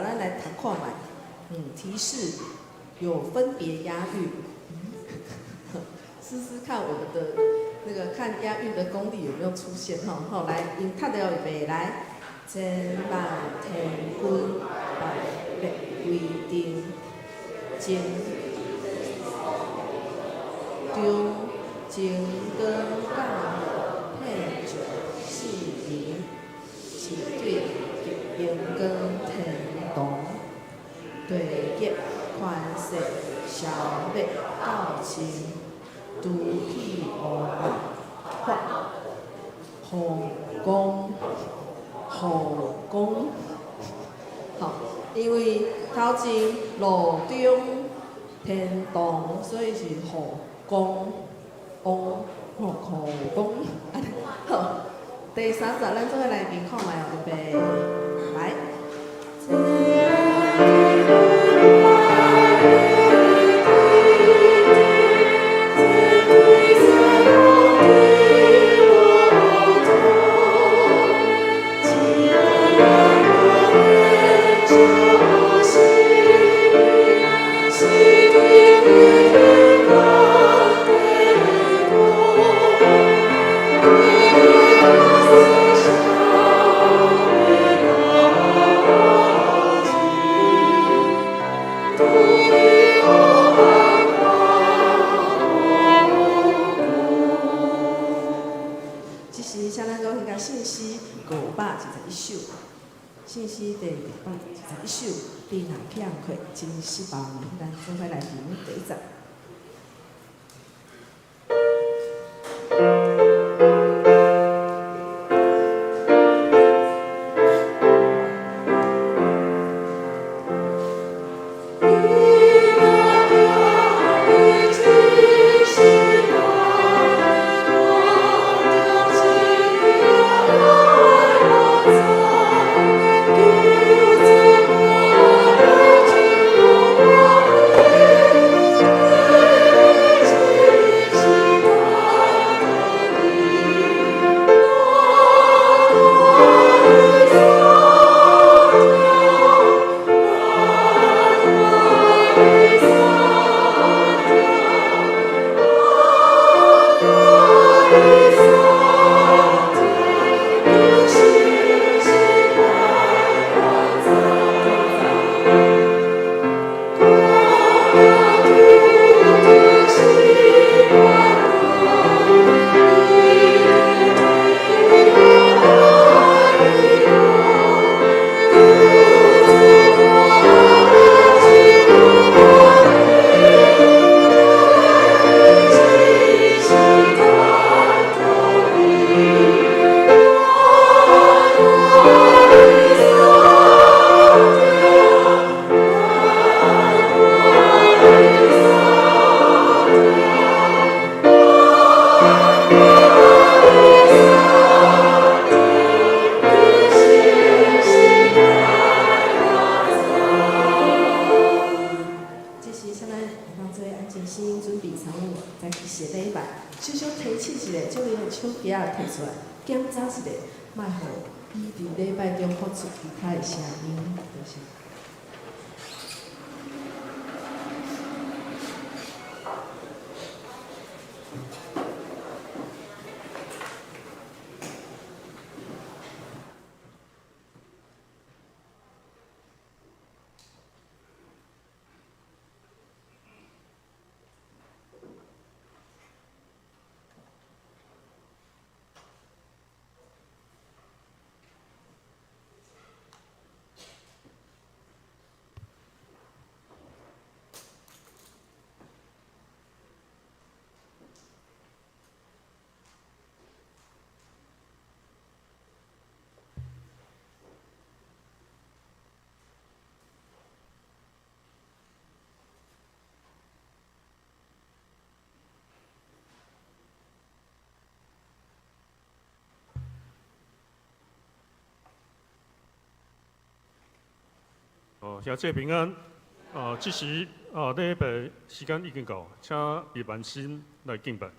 咱來讀看覓。提示有分別押韻，試試看我們的那個看押韻的功力有沒有出現吼。好，來，用讀的預備來，千萬天軍百列圍陣，前中晴光降雨，遍照四鄰，是對極榮光天堂。地極寬雪消滅到盡，除去烏暗發雨光雨光。好，因為頭前路中天堂，所以是雨光光吼雨光。好，第三節咱做伙來念看覓哦，預備來。這時，請咱閣彼個聖詩521首，聖詩第521首，你若欠缺真失望，咱做伙來聽第一節。這時，請咱當做安靜心，準備參與來去謝禮拜。小小提醒一下，將你的手機仔提出來，檢查一下，莫予伊佇禮拜中發出其他的聲音。多謝。哦，兄弟平安。哦，這時哦，禮拜時間已經到，請預備心來敬拜。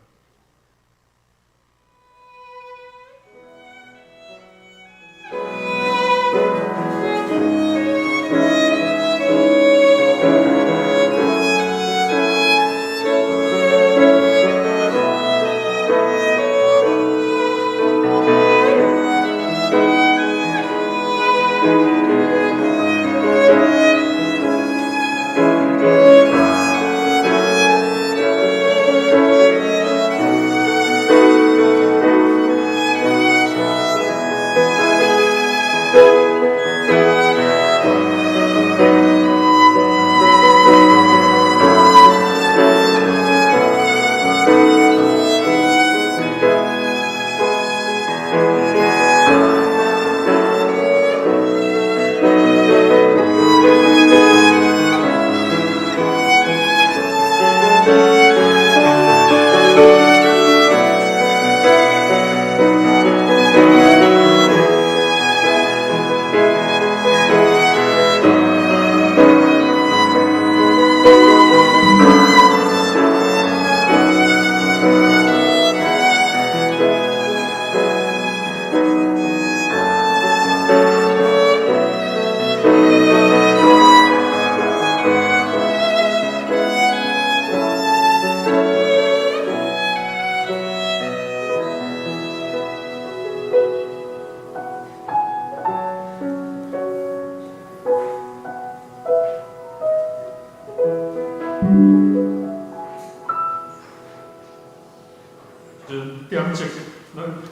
就点烛，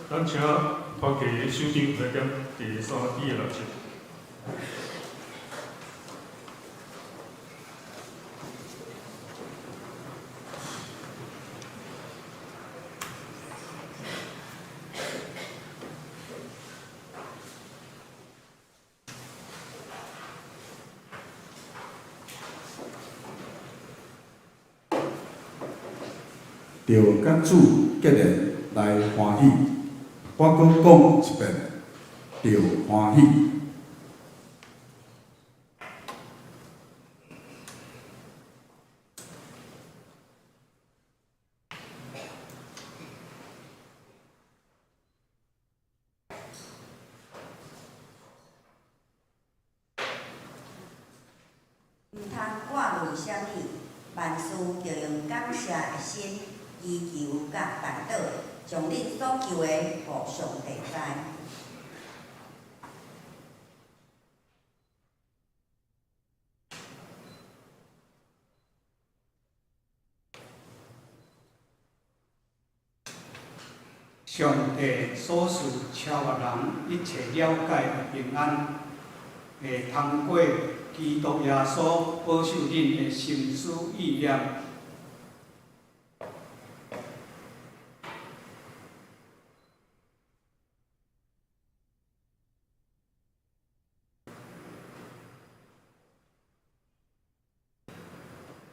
咱请团契的首长来点第三支的蜡烛。著佮主结连来欢喜，我閣講一遍，著歡喜。毋通掛慮啥物，萬事著用感謝的心，祈求佮代禱，將恁所求的，予上帝知。上帝所賜超越人一切了解的平安，會通過基督耶穌保守恁的心思意念。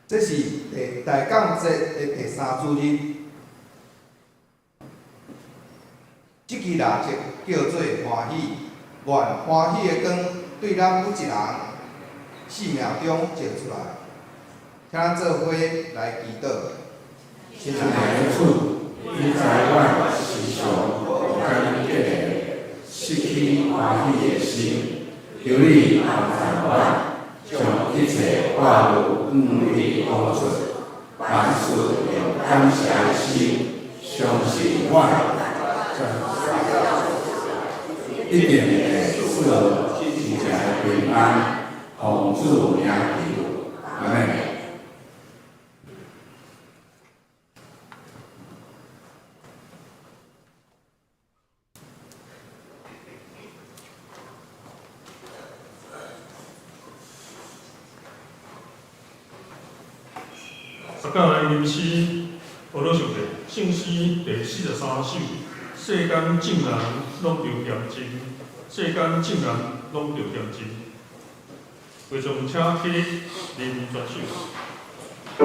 這是第大降節的第三主日。這支蠟燭叫做歡喜，願歡喜的光對咱每一人生命中照出來。請咱做伙來祈禱。親愛的主，你知阮時常無共你結連，失去歡喜的心，求你幫助阮，將一切掛慮向你講出，萬事用感謝的心，相信阮一定會賜真正的平安，奉主名求，阿們。十架來吟詩，呵咾上帝，聖詩第43首，世間眾人攏著恬靜，世間眾人攏著恬靜。會眾請起立，啉全首。世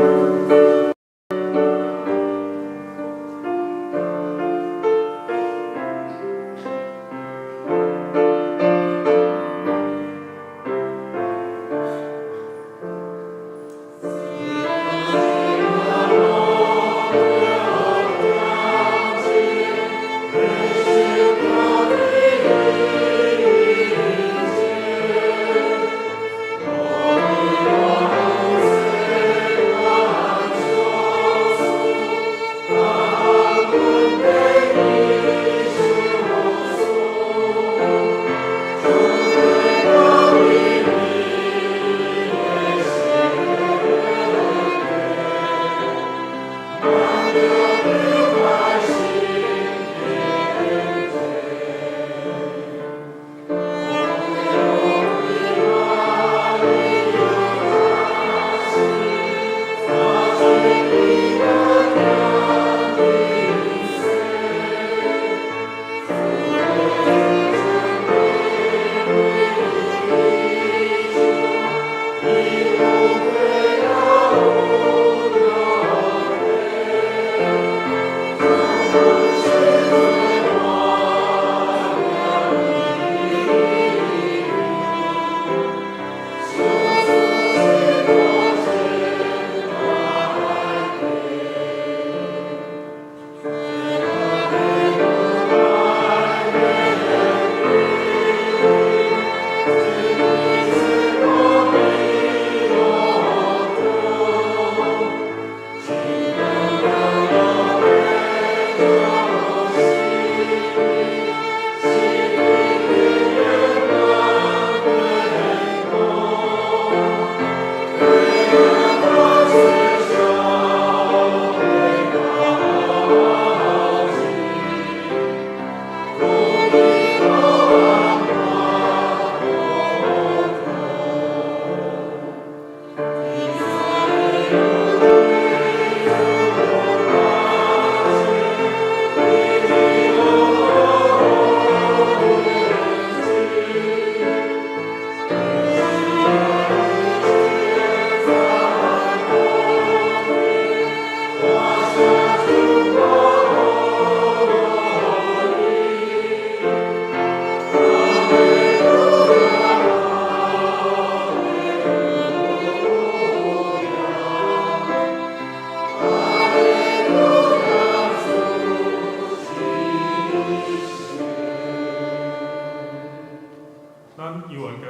咱猶原行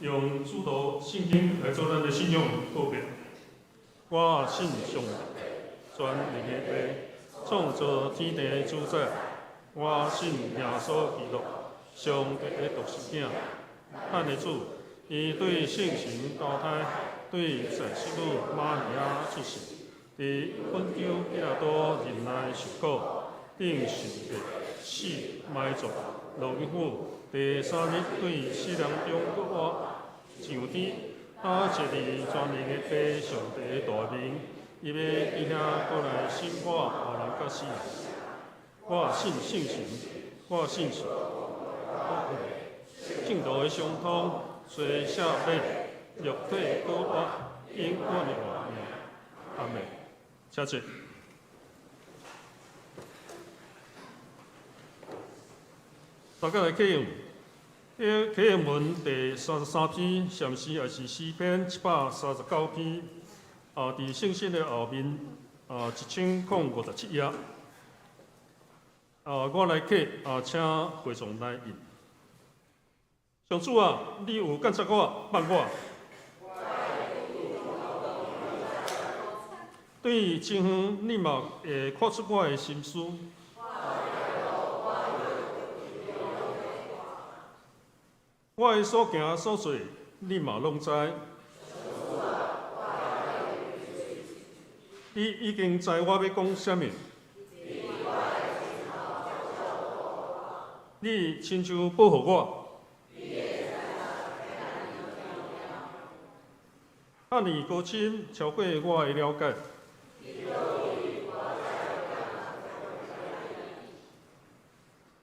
去，用主禱聖經來做咱的信仰告白。我信上帝，全能的父，創造天地的主宰。我信耶穌基督，上帝的獨生囝，咱的主，伊對聖神投胎，對祭司母瑪利亞出世，佇本丟彼拉多任內受苦，釘十字架，死埋葬，落陰府，第三日對死人中復活，上天，啊，坐佇全能的父上帝的大面，伊欲佇遐閣來審判活人佮死人。我信聖神，我信聖聖徒的相通，洗赦免，肉體復活，永遠的活命。阿們，請坐。大家來啟用，啟用文第33篇，甚至也是詩篇739篇。啊，佇聖經的後面啊，1057頁。啊，我來啟啊，請會眾來印。上主啊，你有監察我，放我。對真遠，你嘛會看出我的心思。我的所行所做，你嘛攏知。你已經知我欲講啥物。你親像保護我。遐爾高深，超過我的了解。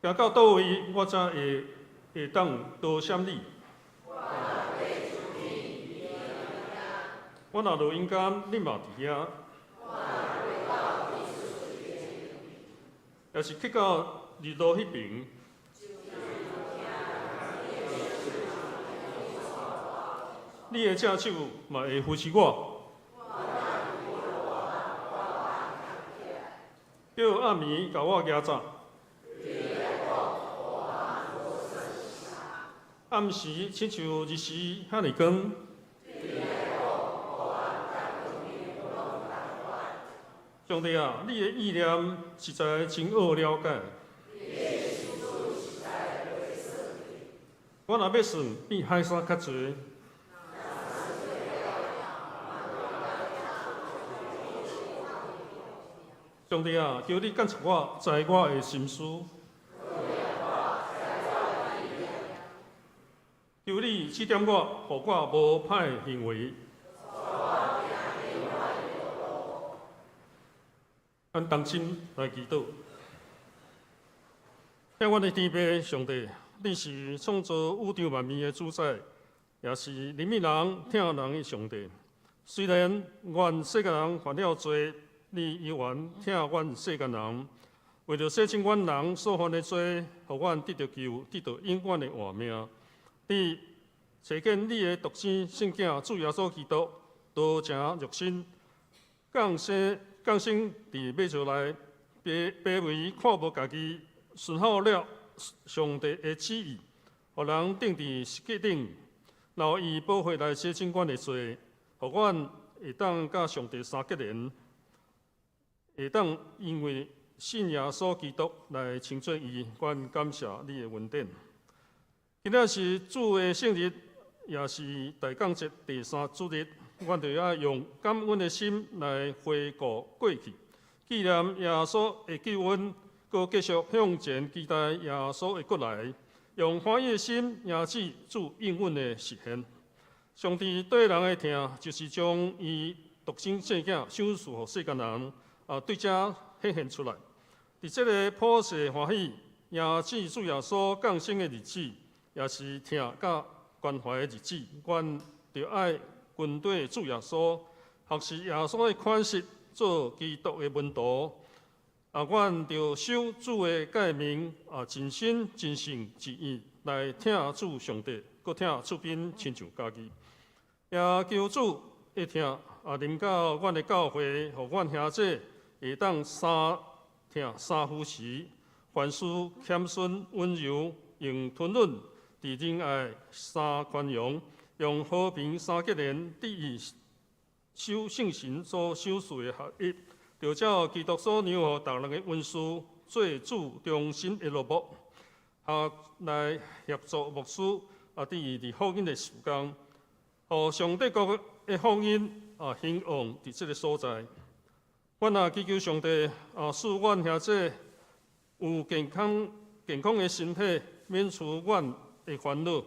行到佗位，我才會會當多謝你。我若落陰間，你嘛佇遐。抑是去到日落彼爿。你的正手嘛會扶持我。叫暗暝共我夯罩。暗時親像日時遐爾光。上帝啊，你的意念實在真奧了解。我若欲算，比海沙較濟。上帝啊，求你監察我，知我的心思。求你指點我，予我無歹行為。咱同心來祈禱。疼阮的天父上帝，你是創造宇宙萬物的主宰，也是憐憫人、疼人的上帝。雖然阮世間人犯了罪，你猶原疼阮世間人，為著洗淨阮人所犯的罪，予阮得著救，得著永遠的活命。你差遣你的獨生聖子主耶穌基督，道成肉身，降生降生佇馬槽內，卑卑微看無家己，順服了上帝的旨意，予人釘佇十架頂，流伊寶血來洗淨阮的罪，予阮會當佮上帝相結連，會當因為信耶穌基督來稱做義。阮感謝你的恩典。今仔是主的聖日，也是大降節第三主日，阮就愛用感恩的心來回顧過去，紀念耶穌的救恩，閣繼續向前期待耶穌的閣來，用歡喜的心迎接主應允的實現。上帝對人的疼，就是將伊獨生聖子賞賜予世間人，啊，對這顯現出來。佇這个普世歡喜迎接主耶穌降生的日子，也是疼佮關懷的日子，阮著愛跟綴主耶穌，學習耶穌的款式，做基督的門徒。啊，阮著守主的誡命，啊，盡心、盡性、盡意來疼主上帝，閣疼厝邊親像家己。也求主的疼啊，臨到阮的教會，予阮兄弟會當三疼三扶持，凡事謙遜溫柔，用吞忍。佇仁愛三寬容，用和平三結連，致意守聖神所賞賜的合一，著照基督所讓予逐人的恩賜，做主忠心的律木，啊，來協助牧師啊，致意佇福音的事工，予上帝國的福音啊興旺佇這个所在。阮也祈求上帝啊，賜阮兄姊有健康的身體，免除阮的煩惱，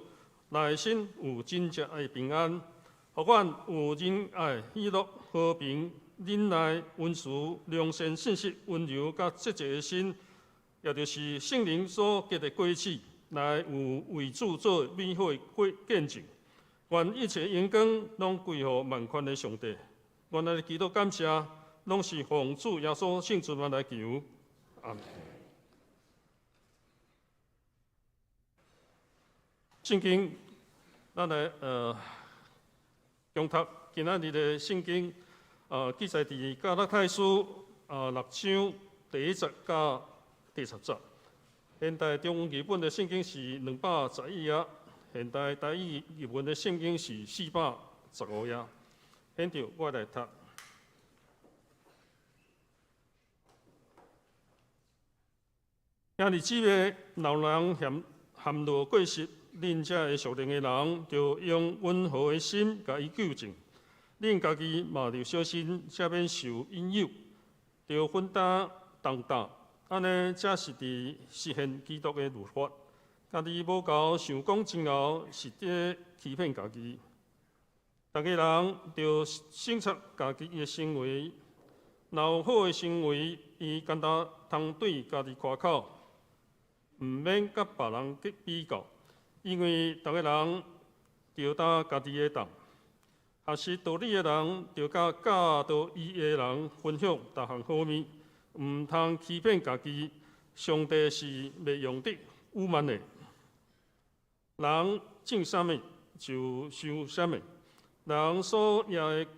內心有真正的平安，予阮有仁愛、喜樂、和平、忍耐、溫慈、良善、信實、溫柔佮節制的心，也就是聖靈所結的果子，來有為主做美好的見證。願一切榮光攏歸予萬權的上帝。阮來祈禱感謝，攏是奉主耶穌聖尊名來求。阿們。聖經，咱來恭讀今仔日的聖經，記載佇加拉太書六章第一節到第十節。現代中文譯本的聖經是211頁，現代台語譯本的聖經是415頁。現在我來讀。兄弟姊妹，若有人陷落過失，恁這个屬靈的人，著用溫和的心共伊糾正。恁家己嘛著小心，才免受引誘，著分擔重擔。按呢，才是佇實現基督的律法。家己無夠想講真𠢕，是佇欺騙家己。逐个人著省察家己的行為，若有好的行為，伊敢若通對家己誇口，毋免佮別人去比較，因為逐个人著擔家己的擔。學習道理的人，著佮教導伊的人分享逐項好物，毋通欺騙家己。上帝是袂用得侮慢的。人種啥物就收啥物。人所業的，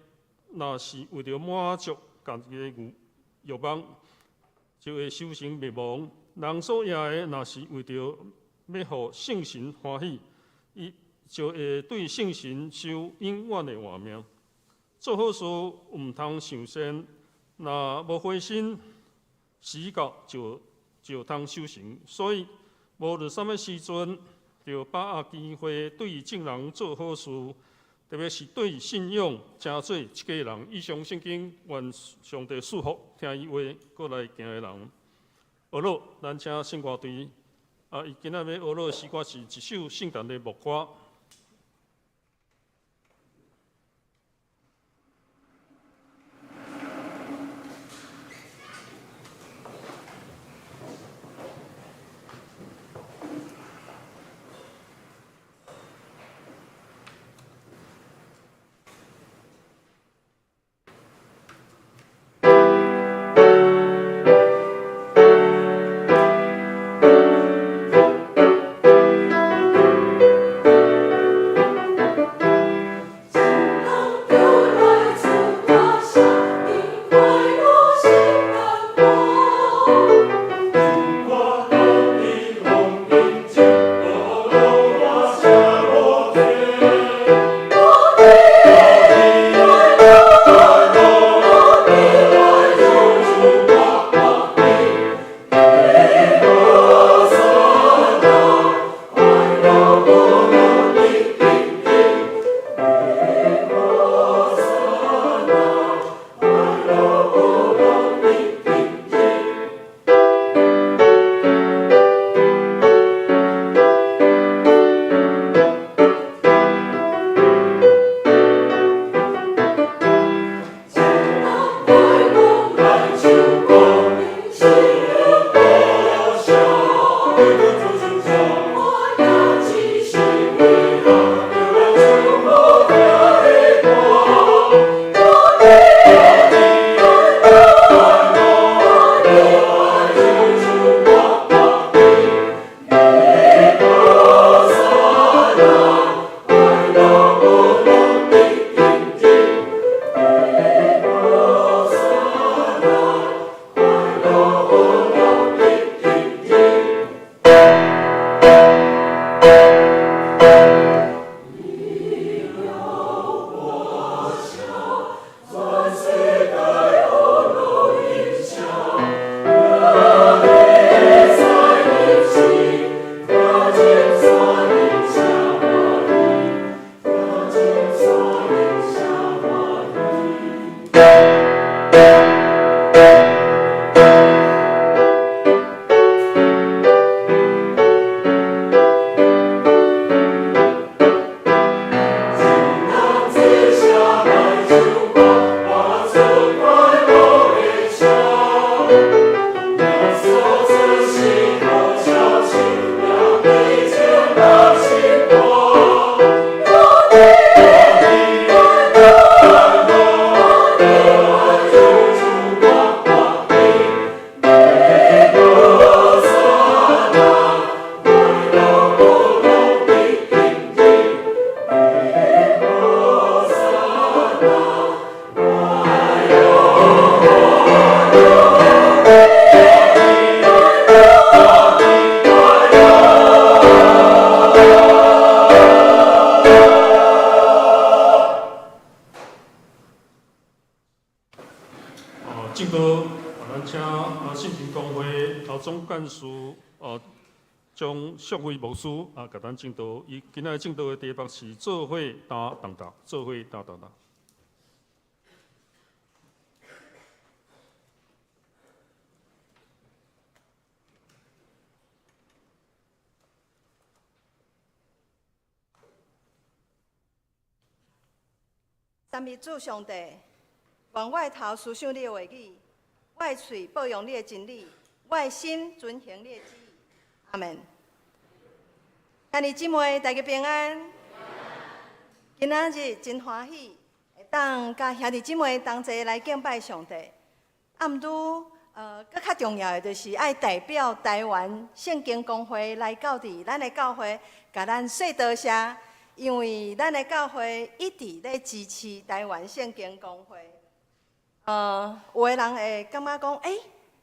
若是為著滿足家己的慾望，就會收成滅亡；人所業的，若是為著欲予聖神歡喜，伊就會對聖神收永遠的活命。做好事毋通向善，若無灰心，時到就通收成。所以，無論啥物時陣，著把握機會對眾人做好事，特別是對信仰誠做一家人。以上聖經，願上帝賜福，聽伊話，閣來行的人。學樂，咱請聖歌隊。啊，伊今仔欲學樂的詩歌是一首聖誕的牧歌。總幹事張淑惠牧師啊，共咱證道。伊今仔日證道的題目是做伙擔重擔，做伙擔重擔。 赞美主上帝，愿我的头思想你的话语，我的喙报扬你的真理，我的心遵行你的旨意。阿门。兄弟姊妹，大家平安。今仔日真歡喜，會當佮兄弟姊妹同齊來敬拜上帝。啊，毋拄，閣較重要的就是愛代表台灣聖經公會來到佇咱的教會，共咱說多謝。因為咱的教會一直咧支持台灣聖經公會。有的人會感覺講，欸，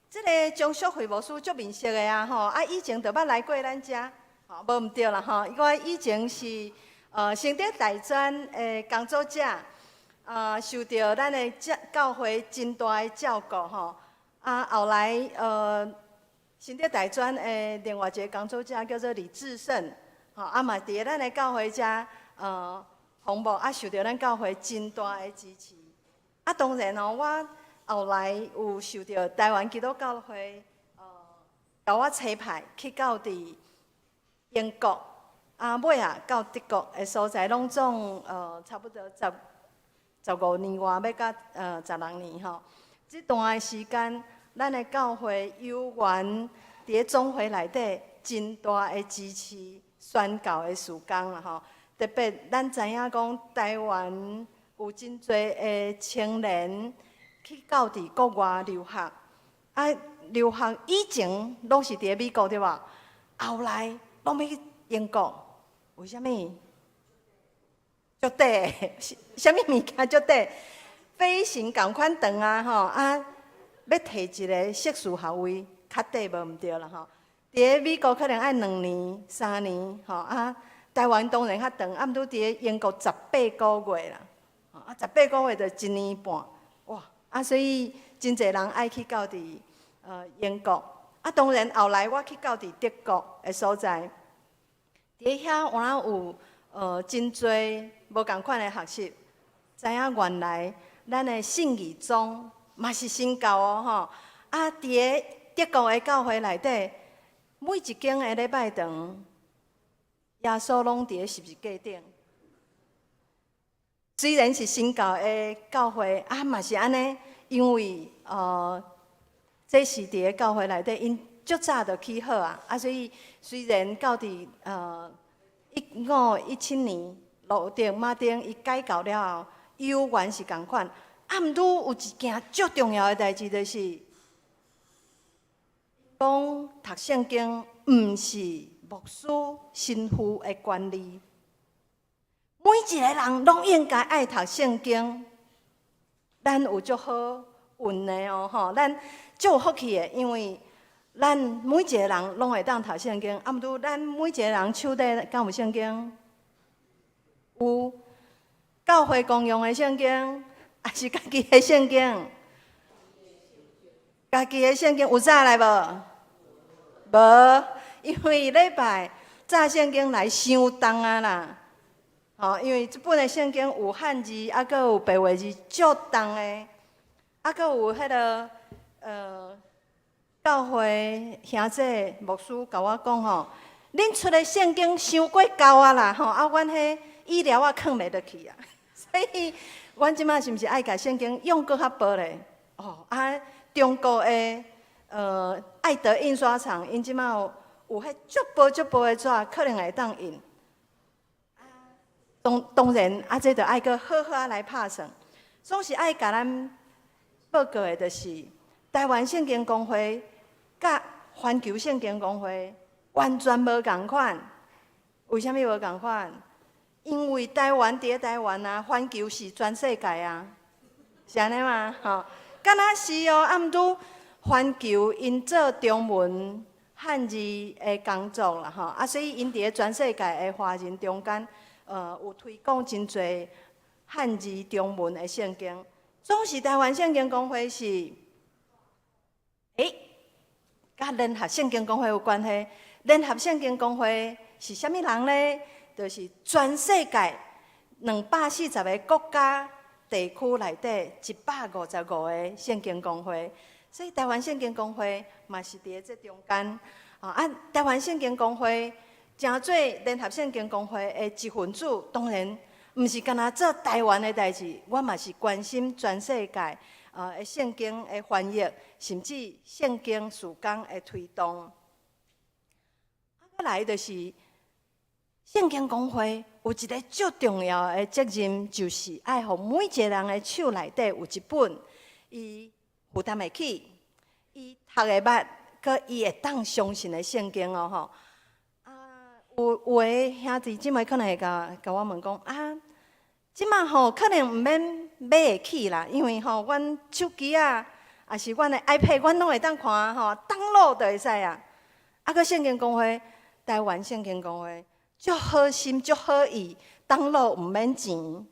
這个張淑惠牧師足面熟的啊，吼，啊以前就捌來過咱遮，吼，無毋對啦，吼，我以前是成德大專的工作者，受著咱的教會真大的照顧，吼，啊後來成德大專的另外一个工作者叫做李志勝。吼，啊嘛佇咱的教會遮，服務啊，受著咱教會真大的支持。啊，當然哦，我後來有受著台灣基督教會，共我差派去到佇英國，啊，尾仔到德國的所在，攏總差不多15年外，欲到16年吼。這段的時間，咱的教會有緣佇咧總會內底真大的支持。宣教的事工啦吼，特別咱知影講台灣有真濟的青年去到佇國外留學，啊，留學以前攏是佇咧美國對無？後來攏欲去英國，為啥物？足短，啥物物件足短？飛行仝款長啊吼，啊，欲提一个碩士學位較短無毋對啦吼。佇咧美國可能愛2年、3年，吼啊！台灣當然較長，啊，毋過佇咧英國十八個月啦，啊，十八個月就一年半，哇！啊，所以真濟人愛去到佇英國，啊，當然後來我去到佇德國的所在，佇咧遐有哪有真濟無仝款的學習，知影原來咱的信義宗嘛是新教哦，吼！啊，佇咧德國的教會內底。每一間的禮拜堂，耶穌攏佇咧十字架頂。雖然是新教的教會，啊嘛是按呢，因為這是佇咧教會內底，𪜶足早就起好啊，啊所以雖然到佇1517年，路德馬丁伊改教了後，猶原是仝款。啊，毋過有一件足重要的代誌，就是講讀聖經毋是牧師神父的權利，每一个人攏應該愛讀聖經。咱有足好運的哦，吼，咱足有福氣的，因為咱每一个人攏會當讀聖經。啊，毋過咱每一个人手底敢有聖經？有教會公用的聖經，抑是家己的聖經？家己的聖經有早來無？無，因為禮拜早聖經來傷重啊啦。吼，因為這本的聖經有漢字，啊，閣有白話字，足重的，啊，閣有彼个教會兄弟牧師共我講吼，恁出的聖經傷過厚啊啦，吼，啊，阮彼椅料仔囥袂落去啊，所以，阮這擺是毋是愛共聖經用閣較薄咧？哦，啊。中國的愛德印刷廠，𪜶這擺有彼足薄足薄的紙，可能會當印。當然，啊，這就愛閣好好仔來拍算。總是愛共咱報告的，就是台灣聖經公會佮環球聖經公會完全無仝款。為啥物無仝款？因為台灣佇咧台灣啊，環球是全世界啊，是按呢嗎？吼。敢若是哦，啊，毋過環球𪜶做中文漢字的工作啦，吼，啊，所以𪜶佇咧全世界的華人中間，有推廣真濟漢字中文的聖經。總是台灣聖經公會是，欸，佮聯合聖經公會有關係。聯合聖經公會是啥物人呢？就是全世界240個國家地區內底155個聖經公會，所以台灣聖經公會嘛是佇這中間。啊，台灣聖經公會成做聯合聖經公會的一份子，當然毋是干焦做台灣的代誌，我嘛是關心全世界的聖經的翻譯，甚至聖經事工的推動。啊，閣來就是聖經公會有一个足重要的責任，就是愛予每一个人的手內底有一本伊負擔會起、伊讀會捌、閣伊會當相信的聖經哦吼。啊，有的兄弟姊妹可能會共我問講啊，這馬吼可能毋免買會起啦，因為吼阮手機啊，抑是阮的 iPad，阮攏會當看吼，download 就會使啊。啊，閣聖經公會，台灣聖經公會，足好心足好意，download 毋免錢。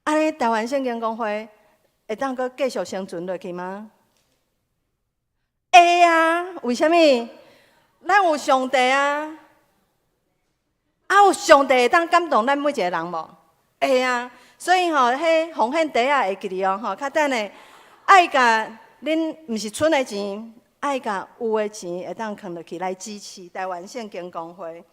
按呢，台灣聖經公會會當閣繼續生存落去嗎？會啊，為啥物？咱有上帝啊！啊，有上帝會當感動咱每一个人無？會啊，所以吼，彼奉獻袋仔會記得哦，吼，較等下愛共恁毋是賰的錢，愛共有的錢會當囥落去來支持台灣聖經公會。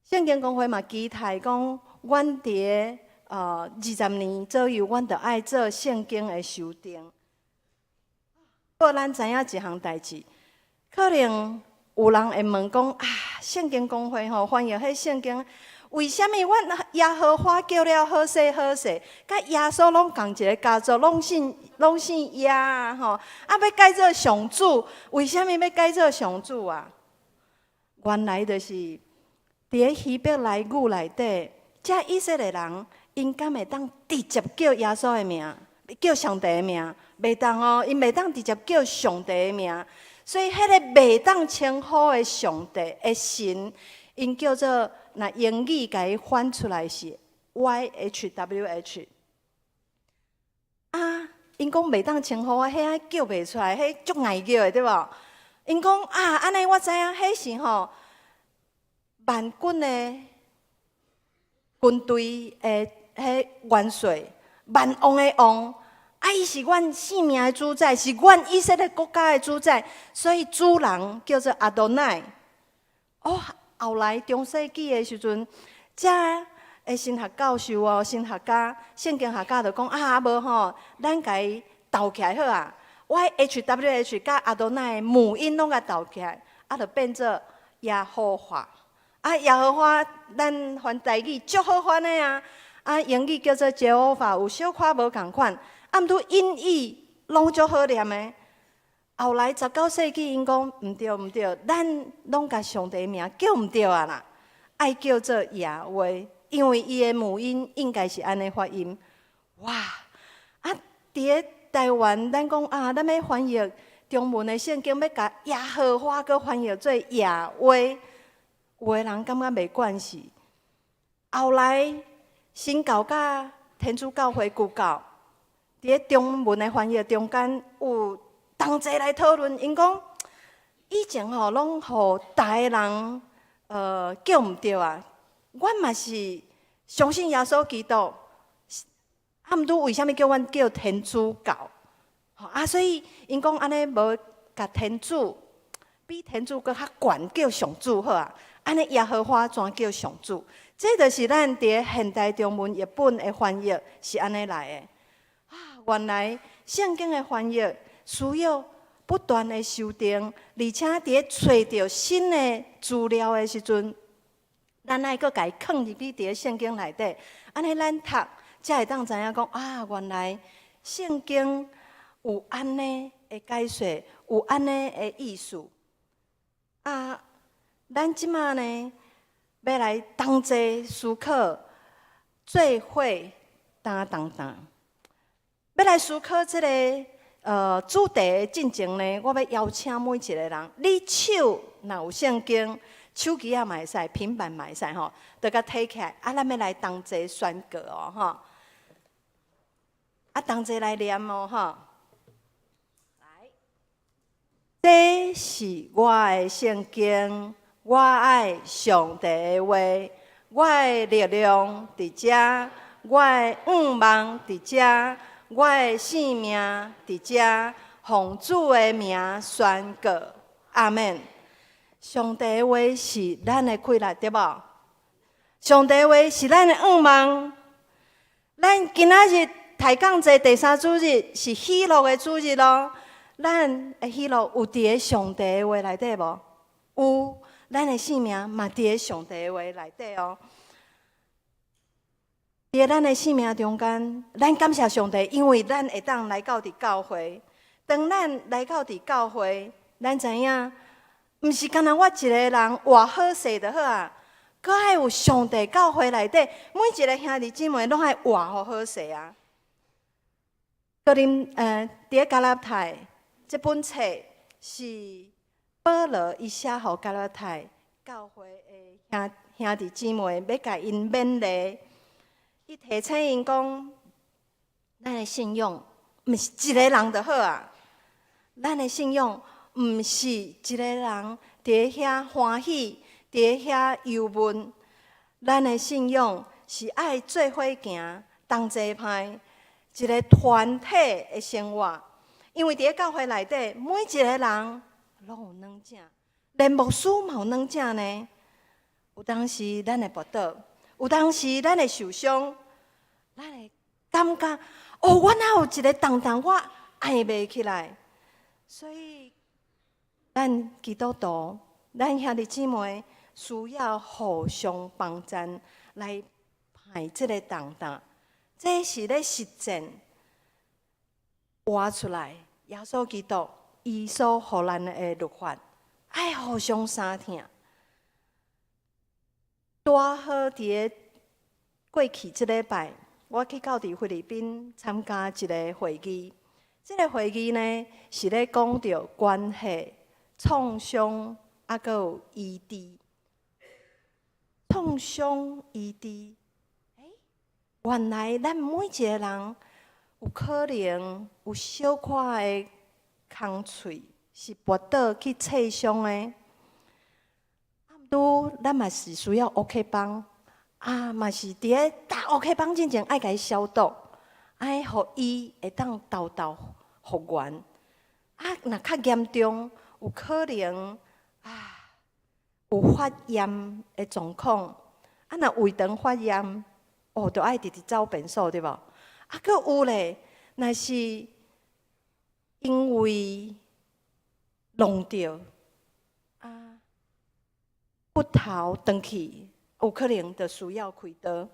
聖經公會嘛期待講，阮佇20年左右，阮就愛做聖經的修訂。不過咱知影一項代誌，可能有人會問講啊，聖經公會吼翻譯彼聖經，為啥物阮耶和華叫了好勢好勢，佮耶穌攏仝一个家族，攏姓耶啊吼，啊欲改做上主，為啥物欲改做上主啊？原來就是佇咧希伯來語內底，這以色列人𪜶敢會當直接叫耶穌的名，叫上帝的名，袂當哦，𪜶袂當直接叫上帝的名，所以彼个袂當稱呼的上帝的神，𪜶叫做，若英語共伊翻出來是 YHWH。啊，𪜶講袂當稱呼啊，彼个叫袂出來，彼足𠢕叫的對無？𪜶講啊，按呢我知影，彼是吼萬軍的軍隊的彼元帥，萬王的王，啊，伊是阮性命的主宰，是阮以色列國家的主宰，所以主人叫做阿多奈。哦，後來中世紀的時陣，遮的神學教授哦，神學家、聖經學家就講啊，無吼，咱共伊鬥起來好啊。YHWH 佮阿多奈的母音攏共鬥起來，啊，就變做耶和華。啊，耶和華，咱翻台語足好翻的啊。啊，英語叫做 Jehovah，有小可無仝款。啊，毋過音譯攏足好念的。後來19世紀，𪜶講毋對毋對，咱攏共上帝名叫毋對啊啦，愛叫做耶和，因為伊的母音應該是按呢發音。哇！啊，佇咧台灣，咱講啊，咱欲翻譯中文的聖經，欲共耶和華閣翻譯做耶和，有的人感覺袂慣勢。後來新教佮天主教會舊教，佇咧中文的翻譯中間有同齊來討論，𪜶講以前吼攏予逐个人叫毋對啊。阮嘛是相信耶穌基督，啊，毋過為啥物叫阮叫天主教？啊，所以𪜶講按呢無共天主比天主閣較懸叫上主好啊。按呢耶和華轉叫上主，這就是咱佇現代中文譯本的翻譯是按呢來的。啊，原來聖經的翻譯需要不斷的修訂，而且佇咧揣著新的資料的時陣，咱愛閣共伊囥入去佇咧聖經內底，按呢咱讀才會當知影講啊，原來聖經有按呢的解說，有按呢的意思。啊，咱這馬呢，欲來同齊思考做伙擔重擔。欲來思考這个主題進前呢，我欲邀請每一个人，你手若有聖經，手機仔嘛會使，平板嘛會使吼，就共提起來。啊，咱欲來同齊宣告哦，吼。啊，同齊來念哦，吼。來，這是我的聖經，我愛上帝的話，我的力量佇遮，我的向望佇遮，我的性命佇遮，奉主的名宣告，阿們。上帝的話是咱的氣力，對無？上帝的話是咱的向望。咱今仔日抬槓節第三主日是喜樂的主日囉。咱的喜樂有佇个上帝的話內底無？有，咱的性命嘛佇个上帝的話內底哦。佇咱的生命中間，咱感謝上帝，因為咱會當來到佇教會。當咱來到佇教會，咱知影，毋是干焦我一个人活好勢就好啊，閣愛有上帝教會內底每一个兄弟姊妹攏愛活予好勢啊。哥林佇个加拉太這本冊是保羅伊寫予加拉太教會的兄弟姊妹，欲共𪜶勉勵。伊提醒𪜶講，咱的信仰毋是一个人就好啊，咱的信仰毋是一個人佇遐歡喜，佇遐憂悶。咱的信仰是愛做伙行，同齊攀，一個團體的生活。因為佇咧教會內底，每一個人攏有軟正，連牧師嘛有軟正呢。有當時咱會跋倒，有當時咱會受傷，咱會感覺哦，我哪有一個重擔，我愛袂起來。所以，咱基督徒，咱兄弟姊妹需要互相幫贊來排這个重擔。這是咧實踐活出來，耶穌基督伊所予咱的律法，愛互相相疼。拄好佇个過去這禮拜，我去到佇菲律賓參加一个會議。這个會議呢，是咧講著關係創傷，猶閣有醫治。創傷醫治，欸，原來咱每一个人有可能有小可的空喙是跋倒去切傷的。啊，毋過咱嘛是需要烏克邦，啊，嘛是佇咧打烏克邦進前愛共伊消毒，愛予伊會當沓沓復原。啊，若較嚴重，有可能啊有發炎的狀況。啊，若胃腸發炎，哦，就愛直直走便所，對無？啊，閣有咧，若是因為弄著啊，骨頭斷去，有可能就需要開刀。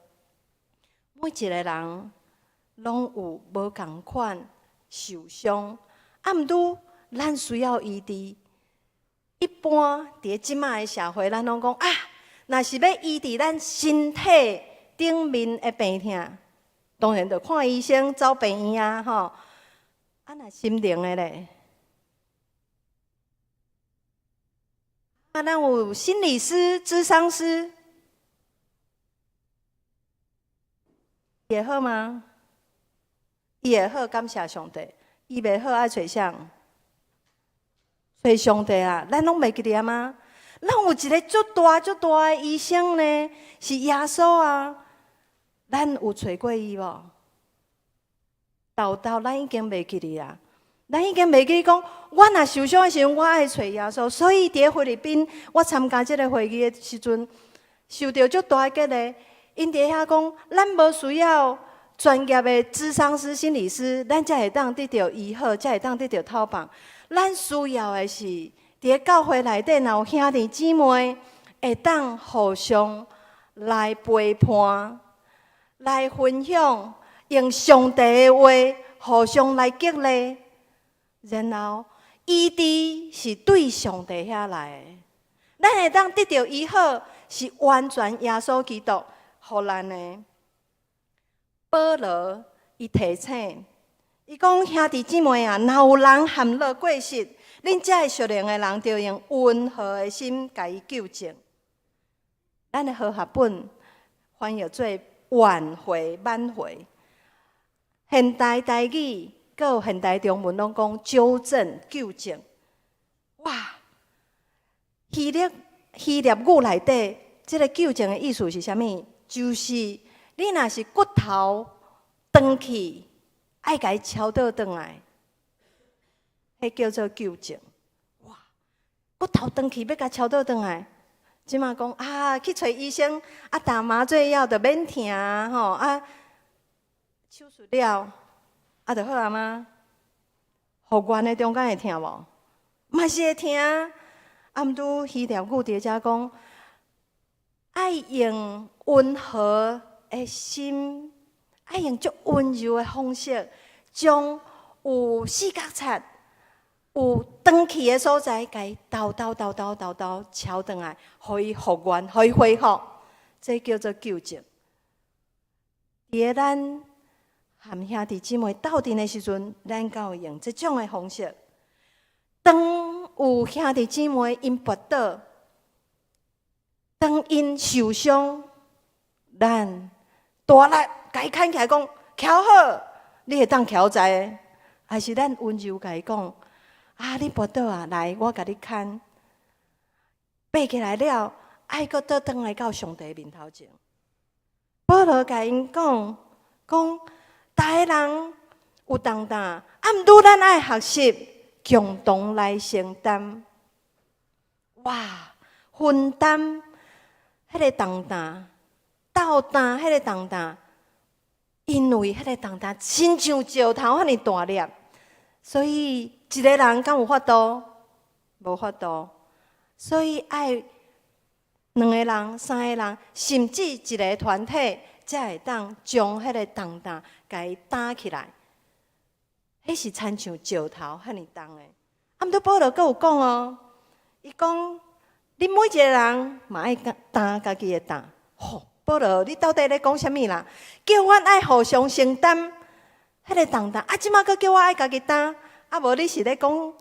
每一個人攏有無仝款受傷，啊，毋過咱需要醫治。一般佇這擺的社會，咱攏講啊，若是欲醫治咱身體頂面的病痛，當然就看醫生、走病院啊，吼。啊，若心靈的咧，啊，咱有心理師、諮商師，會好嗎？伊會好，感謝上帝。伊袂好，愛揣誰？揣上帝啊！咱攏袂記得嗎？咱有一个足大足大的醫生呢，是耶穌啊！咱有揣過伊無？沓沓咱已經袂記得啊！咱已經袂記講，我若受傷的時陣，我愛揣耶穌。所以佇咧菲律賓，我參加這个會議的時陣，受著足大的激勵。𪜶佇遐講，咱無需要專業的諮商師、心理師，咱才會當得著醫好，才會當得著透放。咱需要的是，佇咧教會內底，若有兄弟姊妹會當互相來陪伴、來分享，用上帝的話互相來激勵，然後醫治是對上帝遐來的。咱會當得著醫好，是完全耶穌基督予咱的。保羅伊提醒，伊講兄弟姊妹啊，若有人陷落過失，恁這个屬靈的人，著用溫和的心共伊糾正。咱的和合本翻譯做挽回、挽回。現代台語，閣有現代中文攏講糾正、糾正。希臘語內底，這个糾正的意思是啥物？就是你若是骨頭斷去，愛共伊敲倒轉來，彼叫做糾正。哇！骨頭斷去欲共敲倒轉來，這馬講啊，去揣醫生啊，打麻醉藥就免疼吼啊，手術了啊，就好啊嗎？復原的中間會疼無？嘛是會疼。啊，毋拄希臘語佇遮講，愛用溫和的心，愛用足溫柔的方式，將有四角擦、有斷去的所在，共伊沓沓沓沓沓沓敲轉來，予伊復原，予伊恢復，這叫做糾正。佇咧咱和兄弟姊妹鬥陣的時陣，咱敢有用這種的方式？當有兄弟姊妹𪜶跋倒，當𪜶受傷，咱大力共伊牽起來講，徛好，你會當徛在的，還是咱溫柔共伊講？啊，你跋倒啊，來，我共你牽，爬起來了，愛閣倒轉來到上帝面頭前。保羅共𪜶講，講逐个人有重擔，啊，毋拄咱愛學習共同來承擔。哇，分擔彼个重擔，鬥擔彼个重擔，因為彼個重擔親像石頭遐爾大粒，所以一个人敢有法度？無法度，所以愛兩個人、三個人，甚至一个團體，才會當將彼個重擔共伊擔起來。彼是親像石頭遐爾重的。啊，毋過保羅閣有講哦，伊講恁每一個人嘛愛擔家己的擔。吼，保羅，你到底咧講啥物啦？叫阮愛互相承擔彼个重擔，啊，這馬閣叫我愛家己擔，啊，無你是咧講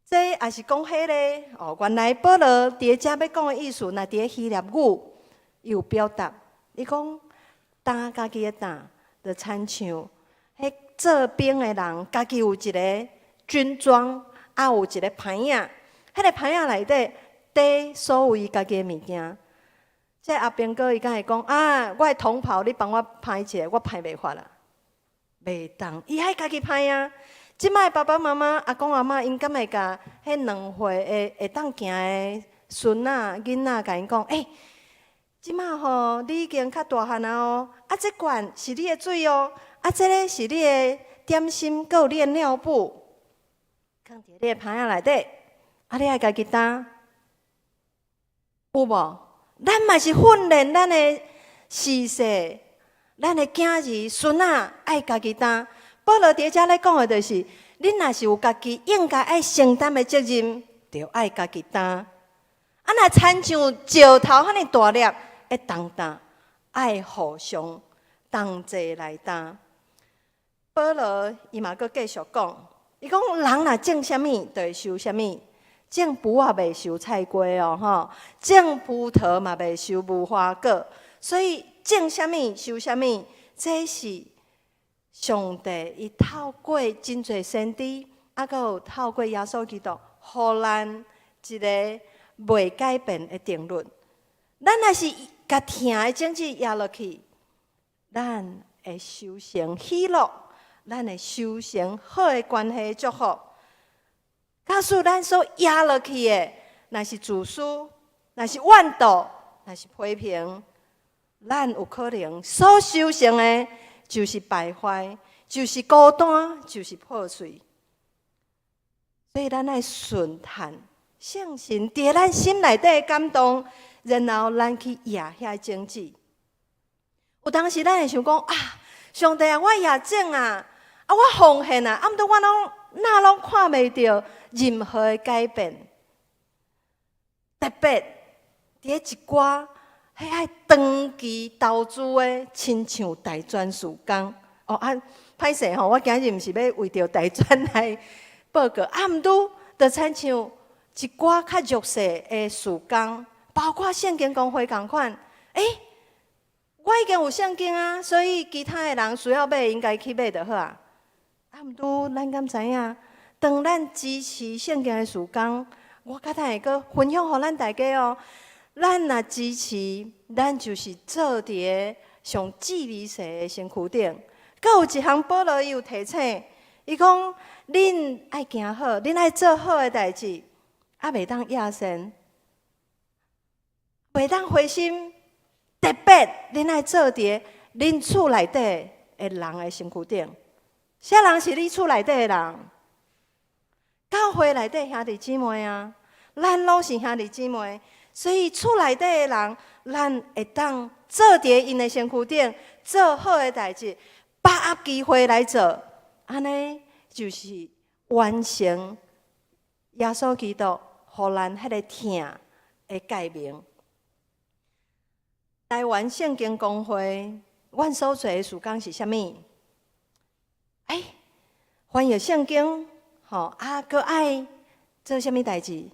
這，抑是講彼个？哦，原來保羅佇遮欲講的意思，若佇咧希臘語，伊有表達，伊講擔家己的擔，就親像彼做兵的人，家己有一个軍裝，啊，有一个盤仔，彼个盤仔內底綴所有伊家己的物件。這阿兵哥伊敢會講啊，我的同袍你幫我歹一下，我歹袂發啦，袂當，伊愛家己歹啊。這擺爸爸媽媽、阿公阿嬤，𪜶敢會共彼2歲會會當行的孫仔、囡仔，共𪜶講，欸，這擺吼，你已經較大漢啊哦，啊，這罐是你的水哦，啊，這个是你的點心，閣有你的尿布，囥佇你的盤仔內底，啊，你愛家己擔，有無？咱嘛是訓練咱的序細，咱的囝兒、孫仔愛家己擔。保羅佇遮咧講的就是，恁若是有家己應該愛承擔的責任，就愛家己擔。啊，若親像石頭遐爾大粒的重擔，愛互相同齊來擔。保羅伊嘛閣繼續講，伊講人若種啥物，就會收啥物。種匏仔袂收菜瓜哦，吼！種葡萄嘛袂收無花果。所以種啥物收啥物，這是上帝伊透過真濟先知，啊，閣有透過耶穌基督，予咱一個袂改變的定律。咱若是共疼的種子壓落去，咱會收成喜樂，咱會收成好的關係祝福。假使咱所壓落去的，若是自私，若是怨妒，若是批評，咱有可能所收成的，就是敗壞，就是孤單，就是破碎。所以咱愛順趁聖神佇咱心內底的感動，然後咱去壓遐種子。有當時咱會想講啊，上帝啊，我壓種啊，啊，我奉獻啊，啊，毋過我攏哪攏看袂著任何的改變。特別佇咧一寡彼愛長期投資的，親像大專事工。哦啊，歹勢吼，我今日毋是欲為著大專來報告，啊，毋拄就親像一寡較弱勢的事工，包括聖經公會仝款，欸，我已經有聖經啊，所以其他的人需要買，應該去買就好啊。啊，毋拄咱敢知影？當咱支持聖經的事工，我較等下閣分享予咱大家哦。咱若支持，咱就是做佇个上至微細的身軀頂。閣有一項，保羅伊有提醒，伊講：恁愛行好，恁愛做好的代誌，啊，袂當野心，袂當灰心。特別，恁愛做佇恁厝內底的人的身軀頂。啥人是你厝內底的人？教會內底兄弟姊妹啊，咱攏是兄弟姊妹，所以厝內底的人，咱會當做佇𪜶的身軀頂，做好的代誌，把握機會來做，按呢就是完成耶穌基督予咱彼个疼的誡命。台灣聖經公會，阮所做的事工是啥物？欸，翻譯聖經，吼啊，閣愛做啥物代誌？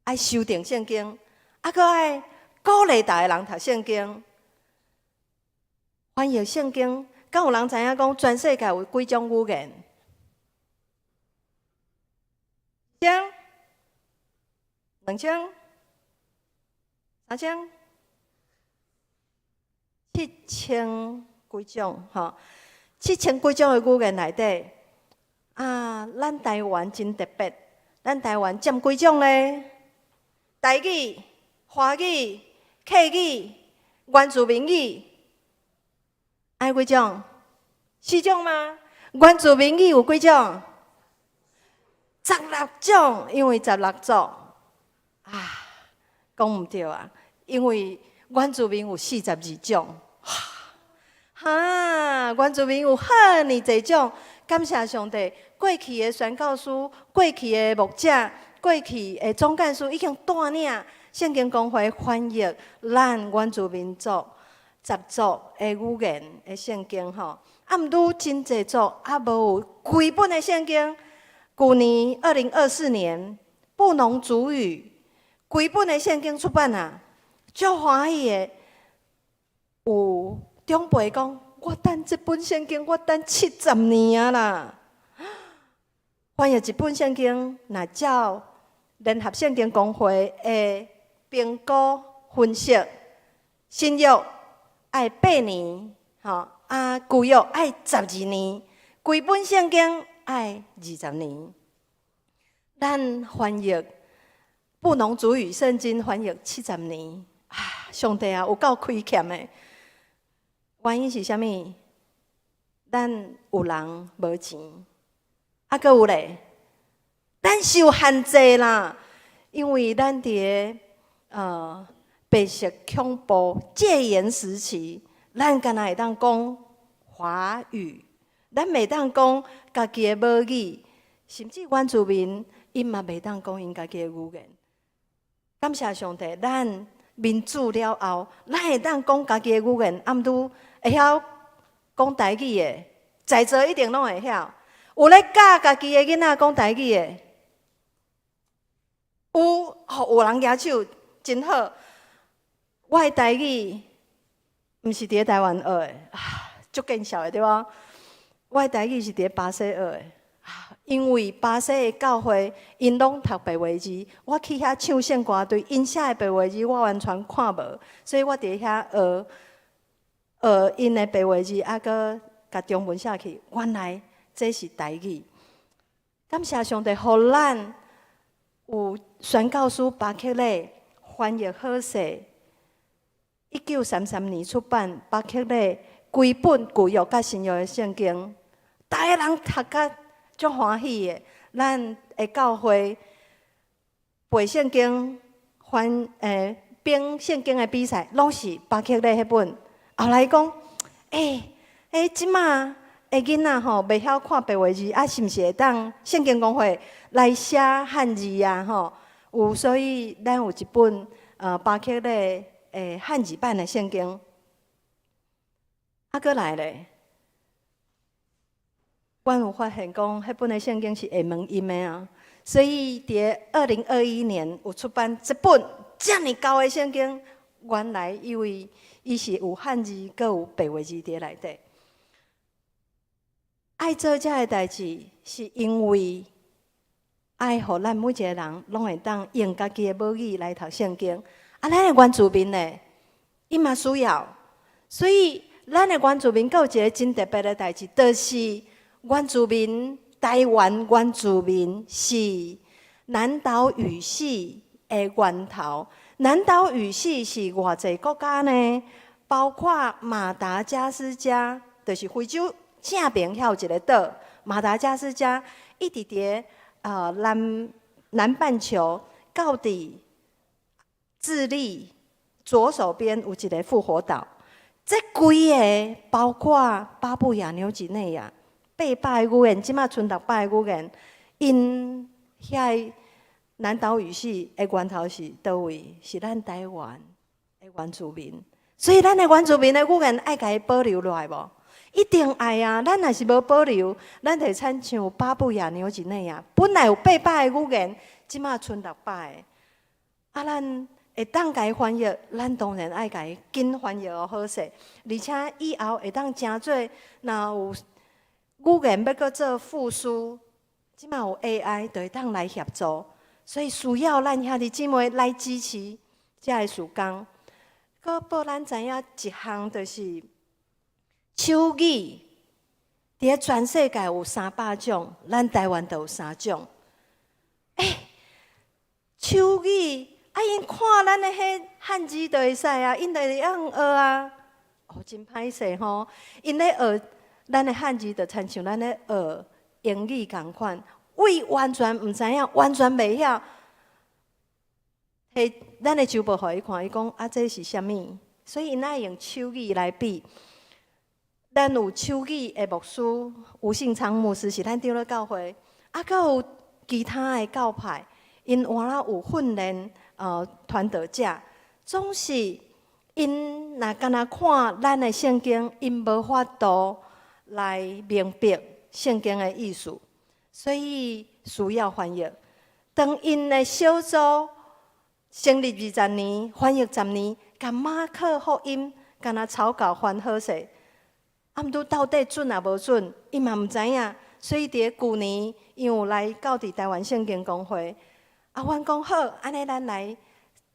愛修訂聖經，啊，閣愛鼓勵逐个人讀聖經。翻譯聖經，敢有人知影講全世界有幾種語言？千、2000、3000、7000幾種，吼，七千幾種的語言內底，啊，咱台灣真特別，咱台灣佔幾種咧？台語、華語、客語、原住民語，愛幾種？四種嗎？原住民語有幾種？16種，因為16族啊，講毋對啊，因為原住民有42種。哈，原住民有遐爾濟種，感謝上帝。過去的宣教師、過去的牧者、過去的總幹事已經帶領聖經公會翻譯咱原住民族10族的語言的聖經吼。啊，毋過真濟族猶無有規本的聖經。舊年2024年，布農族語規本的聖經出版啊，足歡喜的。有長輩講，我等這本聖經，我等70年啊啦。翻譯一本聖經，若照聯合聖經公會的評估分析，新約愛8年，吼啊，舊約愛12年，規本聖經愛20年。咱翻譯布農族語聖經翻譯70年，啊，上帝啊，有夠虧欠的。原因是啥物？咱有人無錢，啊，閣有咧，咱受限制啦，因為咱佇個白色恐怖戒嚴時期，咱敢若會當講華語，咱袂當講家己的母語，甚至原住民𪜶嘛袂當講𪜶家己的語言。感謝上帝，咱民主了後，咱會當講家己的語言，啊，毋過會曉講台語的，在座一定攏會曉。有咧教家己的囡仔講台語的，有，吼，有人舉手，真好。我的台語毋是佇咧台灣學的，啊，足見笑的對無？我的台語是佇咧巴西學的，因為巴西的教會𪜶攏讀白話字，我去遐唱聖歌隊，𪜶寫的白話字我完全看無，所以我佇遐學學𪜶的白話字，啊，閣共中文寫去，原來這是台語。感謝上帝，予咱有宣教師巴克禮翻譯好勢，1933年出版巴克禮規本舊約佮新約的聖經，逐个人讀甲足歡喜的。咱的教會背聖經、翻編聖經的比賽，攏是巴克禮彼本。後來講，欸欸，這馬的囡仔吼，袂曉看白話字，啊，是毋是會當聖經公會來寫漢字啊？吼，有，所以咱有一本巴克禮的漢字版的聖經。啊，閣來咧，阮有發現講，彼本的聖經是下門印的啊，所以佇2021年有出版這本遮爾厚的聖經，原來因為伊是有漢字，閣有白話字佇內底。愛做這个代誌，是因為愛予咱每一个人攏會當用家己的母語來讀聖經。啊，咱的原住民呢，伊嘛需要，所以咱的原住民閣有一个真特別的代誌，就是原住民台灣原住民是南島語系的源頭。南島語系是偌濟國家呢？包括馬達加斯加，就是非洲正邊遐有一個島，馬達加斯加，一直佇南半球到佇智利左手邊有一個復活島。這幾個包括巴布亞紐幾內亞八百个語言，這馬賰600個語言，𪜶遐南島語系的源頭是佗位？是咱台灣的原住民。所以咱的原住民的語言愛共伊保留落來無？一定愛啊！咱若是無保留，咱就親像巴布亞紐幾內亞，本來有八百个語言，這馬賰600個。啊，咱會當共伊翻譯，咱當然愛共伊緊翻譯予好勢，而且以後會當誠做，若有語言欲閣做復甦，這馬有 AI 就會當來協助，所以需要咱兄弟姊妹來支持這个事工。閣報咱知影一項，就是手語，佇咧全世界有300種，咱台灣就有三種。欸，手語啊，𪜶看咱的彼漢字就會使啊，𪜶就會曉學啊。哦，真歹勢吼，𪜶咧學咱的漢字，就親像咱咧學英語仝款，為完全毋知影，完全袂曉。彼咱的周報予伊看，伊講啊，這是啥物？所以𪜶愛用手語來比。咱有手語的牧師吳信昌牧師是咱長老教會，啊，閣有其他的教派，𪜶換了有訓練傳道者，總是𪜶若干焦看咱的聖經，𪜶無法度來明白聖經的意思，所以需要翻譯。當𪜶的小組成立20年，翻譯10年，共馬可福音干焦草稿翻好勢，啊，毋過到底準抑無準，伊嘛毋知影。所以佇咧舊年，𪜶有來到佇台灣聖經公會，啊，阮講好，按呢咱來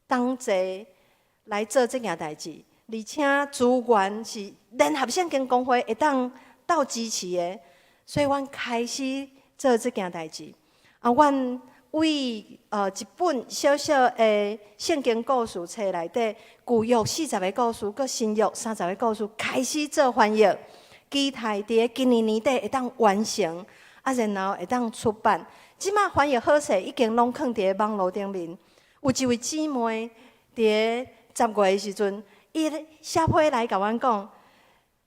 同齊來做這件代誌，而且資源是聯合聖經公會會當鬥支持的，所以阮開始做這件代誌。啊，阮為一本小小的聖經故事冊內底，舊約40個故事，閣新約30個故事，開始做翻譯，期待佇咧今年年底會當完成，啊，然後會當出版。這馬翻譯好勢，已經攏囥佇咧網路頂面。有一位姊妹佇咧10月的時陣，伊寫批來共阮講，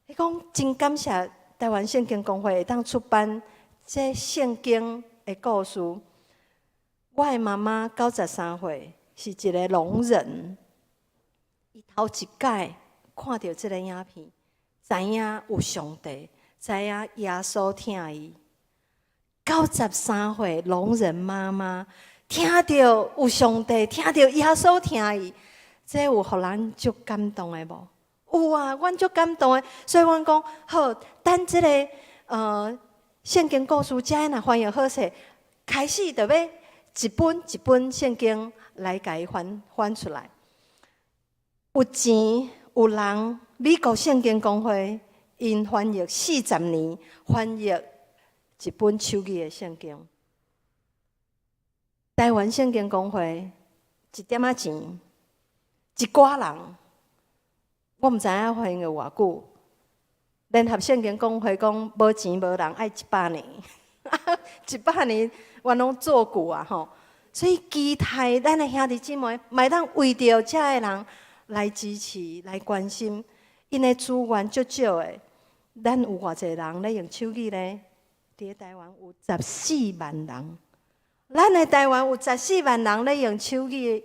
伊講真感謝台灣聖經公會會當出版這聖經的故事。我的媽媽93歲，是一个聾人。伊頭一擺看著這个影片，知影有上帝，知影耶穌疼伊。93歲聾人媽媽聽著有上帝，聽著耶穌疼伊，這有予咱足感動的無？有啊，阮足感動的。所以阮講好，等這个聖經故事遮若翻譯好勢，開始就欲一本一本聖經來共伊翻翻出來。有錢有人，美國聖經公會𪜶翻譯40年，翻譯一本手語的聖經。台灣聖經公會一點仔錢，一寡人，我毋知影翻譯偌久。聯合聖經公會講無錢無人愛100年，100年我攏做久啊吼。所以期待咱的兄弟姊妹，嘛會當為著遮的人來支持、來關心，𪜶的資源足少的，咱有偌濟人咧用手語咧？佇咧台灣有14萬人，咱的台灣有十四萬人咧用手語，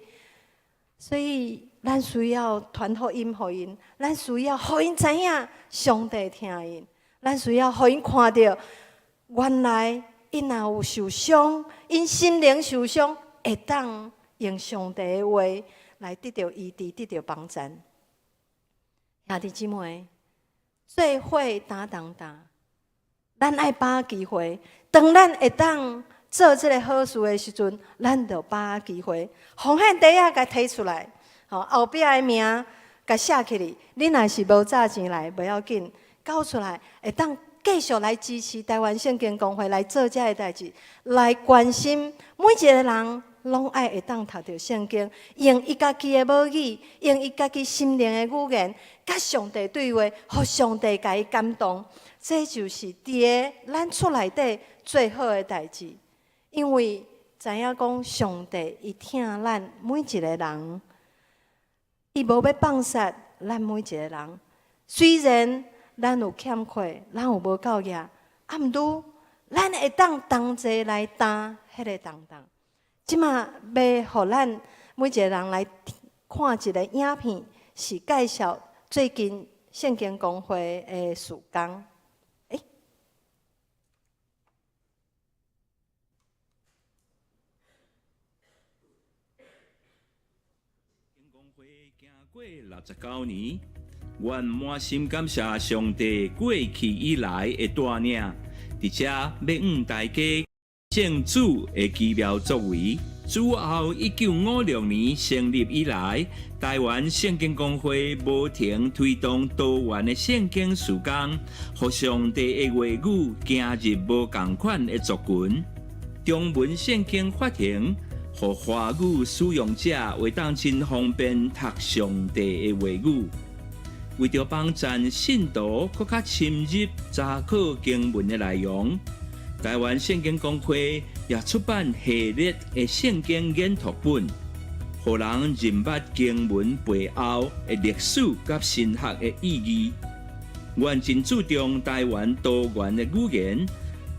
所以咱需要傳福音予𪜶，咱需要予𪜶知影上帝疼𪜶，咱需要予𪜶看著原來𪜶若有受傷，𪜶心靈受傷，會當用上帝的話來得著醫治，得著幫贊。兄弟姊妹，做伙擔當擔，咱愛把握機會，當咱會當做做這个好事的時陣，咱就把握機會，奉獻袋仔共提出來，吼，後壁的名共寫起來。你若是無紮錢來，無要緊，交出來會當繼續來支持台灣聖經公會來做這个代誌，來關心每一个人，攏愛會當讀著聖經，用伊家己的母語，用伊家己心靈的語言，佮上帝對話，予上帝共伊感動。這就是佇个咱厝內底最好的代誌，因為知影講上帝伊疼咱每一个人，伊無欲放殺咱每一个人。雖然咱有欠缺，咱有無夠額，啊，毋過咱會當同齊來擔彼个重擔。這馬欲予咱每一个人來看一个影片，是介紹最近聖經公會的事工。欸，經公會行過69年，阮滿心感謝上帝過去以來的帶領，佇遮欲向大家見證主的奇妙作為。自後1956年成立以來，台灣聖經公會無停推動多元的聖經事工，予上帝的話語行入無仝款的族群。中文聖經發行，予華語使用者會當真方便讀上帝的話語。為著幫助信徒閣較深入查考經文的內容，台灣聖經公會也出版系列的聖經研讀本，予人認捌經文背後的歷史佮神學的意義。阮真注重台灣多元的語言，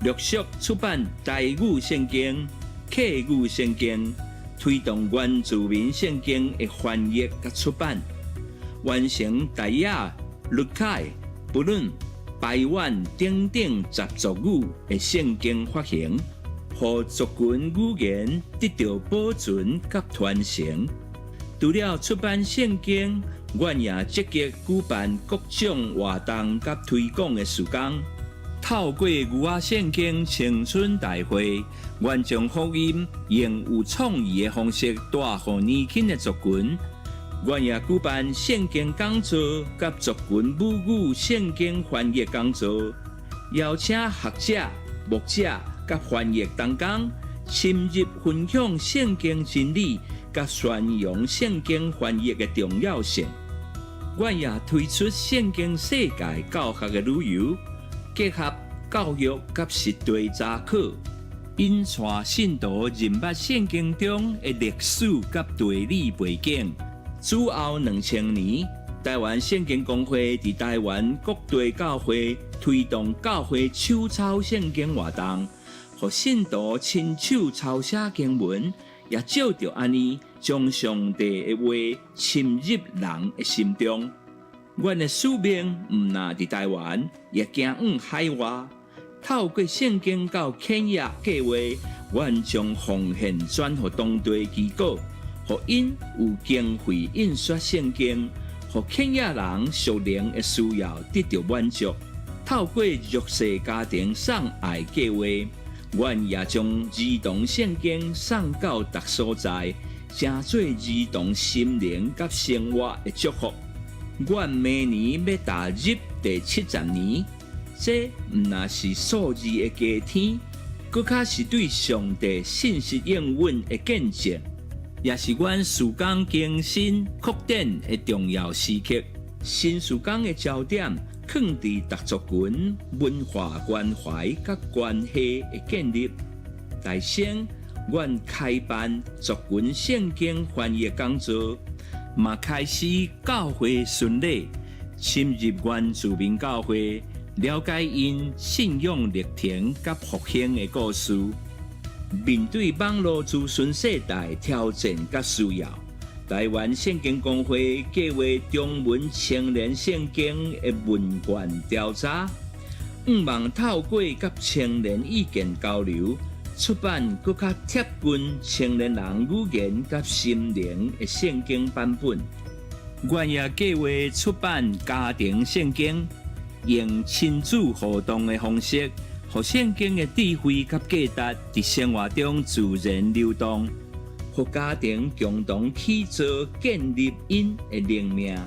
陸續出版台語聖經、客語聖經，推動原住民聖經的翻譯佮出版，完成泰雅、魯凱、布倫、排灣等等10族語的聖經發行，予族群語言得著保存佮傳承。除了出版聖經，阮也積極舉辦各種活動佮推廣的事工。透過牛仔聖經青春大會，阮將福音用有創意的方式帶予年輕的族群。阮也舉辦聖經講座佮族群母語聖經翻譯講座，邀請學者、牧者佮翻譯同工，深入分享聖經真理佮宣揚聖經翻譯的重要性。阮也推出聖經世界教學的旅遊，結合教育佮實地查考，引帶信徒認捌聖經中的歷史佮地理背景。此後2000年，台灣聖經公會佇台灣各地教會推動教會手抄聖經活動，予信徒親手抄寫經文，也藉著按呢，將上帝的話深入人的心中。阮的使命毋但佇台灣，也行往海外。透過聖經到肯亞計劃，阮將奉獻轉予當地機構，予𪜶有經費印刷聖經，予肯亞人屬靈的需要得著滿足。透過弱勢家庭送愛計劃，阮也將兒童聖經送到逐所在，成做兒童心靈佮生活的祝福。阮明年欲踏入第70年，這毋但是數字的加添，閣較是對上帝信實應允的見證，也是阮事工更新擴展的重要時刻。新事工的焦點囥佇逐族群文化關懷佮關係的建立。大先，阮開辦族群聖經翻譯講座，嘛開始教會巡禮，深入原住民教會，了解𪜶信仰歷程佮復興的故事。面對網路資訊世代挑戰佮需要，台灣聖經公會計劃中文青年聖經的問卷調查，向望透過佮青年意見交流，出版閣較貼近青年人語言佮心靈的聖經版本。阮也計劃出版家庭聖經，用親子互動的方式，予聖經的智慧佮價值佇生活中自然流動，予家庭共同起造建立𪜶的靈命。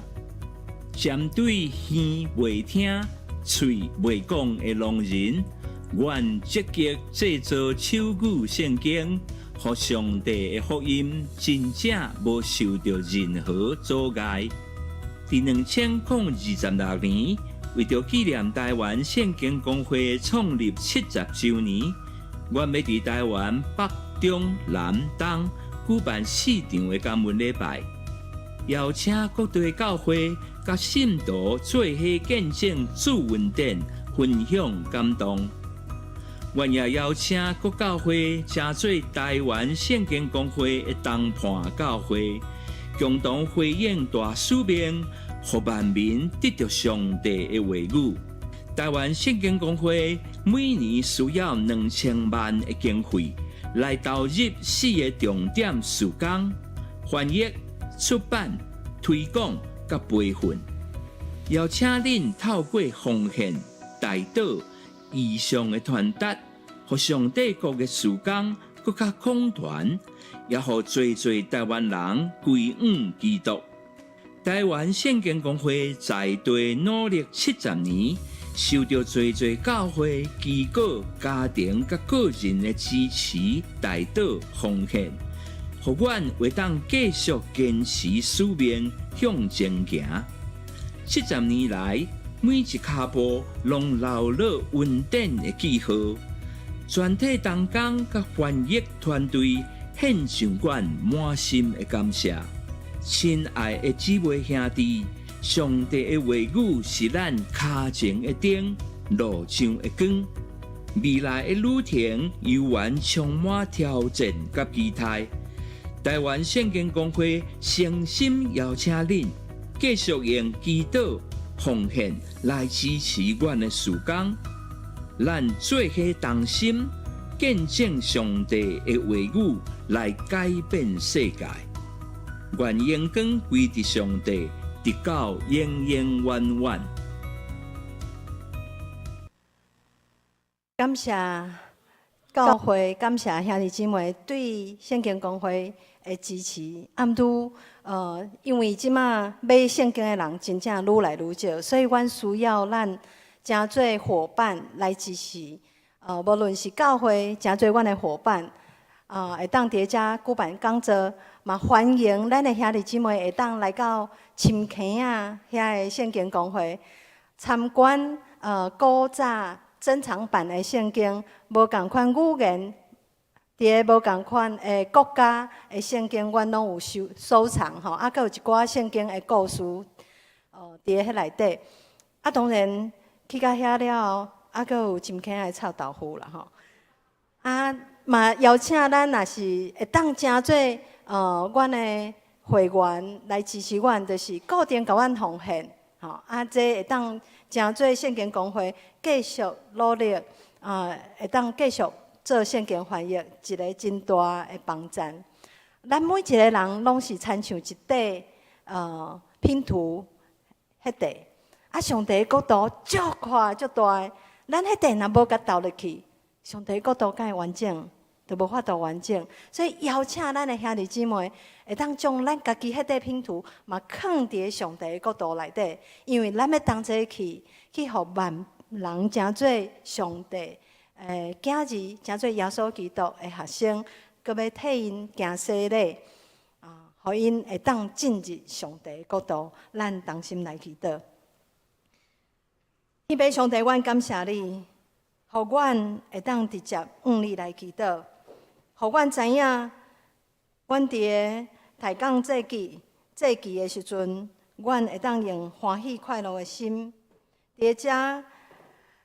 針對耳袂聽、喙袂講的聾人，阮積極製作手語聖經，予上帝的福音真正無受著任何阻礙。佇2026年，為著紀念臺灣聖經公會創立70週年，阮欲佇臺灣北、中、南、東舉辦四場的感恩禮拜，邀請各地教會佮信徒做伙見證主恩典，分享感動。阮也邀請各教會成做臺灣聖經公會的同伴教會，共同回應大使命，予萬民得著上帝的話語。臺灣聖經公會每年需要2000萬的經費來投入四个重點事工：翻譯、出版、推廣佮培訓。邀請恁透過奉獻、代禱、異象的傳達，予上帝國的事工閣較廣傳，也予濟濟臺灣人歸向基督。臺灣聖經公會在地努力70年，受著濟濟教會、機構、家庭佮個人的支持、代禱、奉獻，予阮會當繼續堅持使命向前行。70年來，每一跤步攏留落恩典的記號。全體同工佮翻譯團隊獻上阮滿心的感謝。親愛的姊妹兄弟，上帝的話語是咱跤前的燈，路上的光。未來的旅程猶原充滿挑戰佮期待。臺灣聖經公會誠心邀請恁，繼續用祈禱、奉獻來支持阮的事工。咱做伙同心，見證上帝的話語來改變世界。願榮光歸佇上帝，直到永永遠遠。感謝教會，感謝兄弟姊妹對聖經公會的支持。啊，毋拄，因為這馬買聖經的人真正愈來愈少，所以阮需要咱誠濟夥伴來支持。無論是教會，誠濟阮的夥伴，會當佇遮舉辦講座。嘛歡迎咱的兄弟姊妹會當來到深坑仔遐个聖經公會參觀，古早珍藏版的聖經，無仝款語言，佇个無仝款的國家的聖經，阮攏有收收藏吼，啊，閣有一寡聖經的故事，佇个彼內底。啊，當然去到遐了後，啊，閣有深坑仔的臭豆腐啦吼。啊，嘛邀請咱若是會當誠做。阮的會員來支持阮，就是固定共阮奉獻，吼，啊，這會當成做聖經公會繼續努力，啊，會當繼續做聖經翻譯，一个真大的幫贊。咱每一个人攏是親像一塊拼圖，彼塊，啊，上帝國度足闊足大，咱彼塊若無共投入去，上帝國度敢會完整？就無法度完整，所以邀請咱的兄弟姊妹，會當將咱家己彼塊拼圖，嘛囥佇上帝的國度內底，因為咱欲同齊去，去予萬人成做上帝囝兒，成做耶穌基督的學生，閣欲替𪜶行洗禮，啊，予𪜶會當進入上帝的國度。咱同心來祈禱。天父上帝，阮感謝你，予阮會當直接向你來祈禱。予阮知影，阮佇个抬槓祭祀祭祀的時陣，阮會當用歡喜快樂的心，佇遮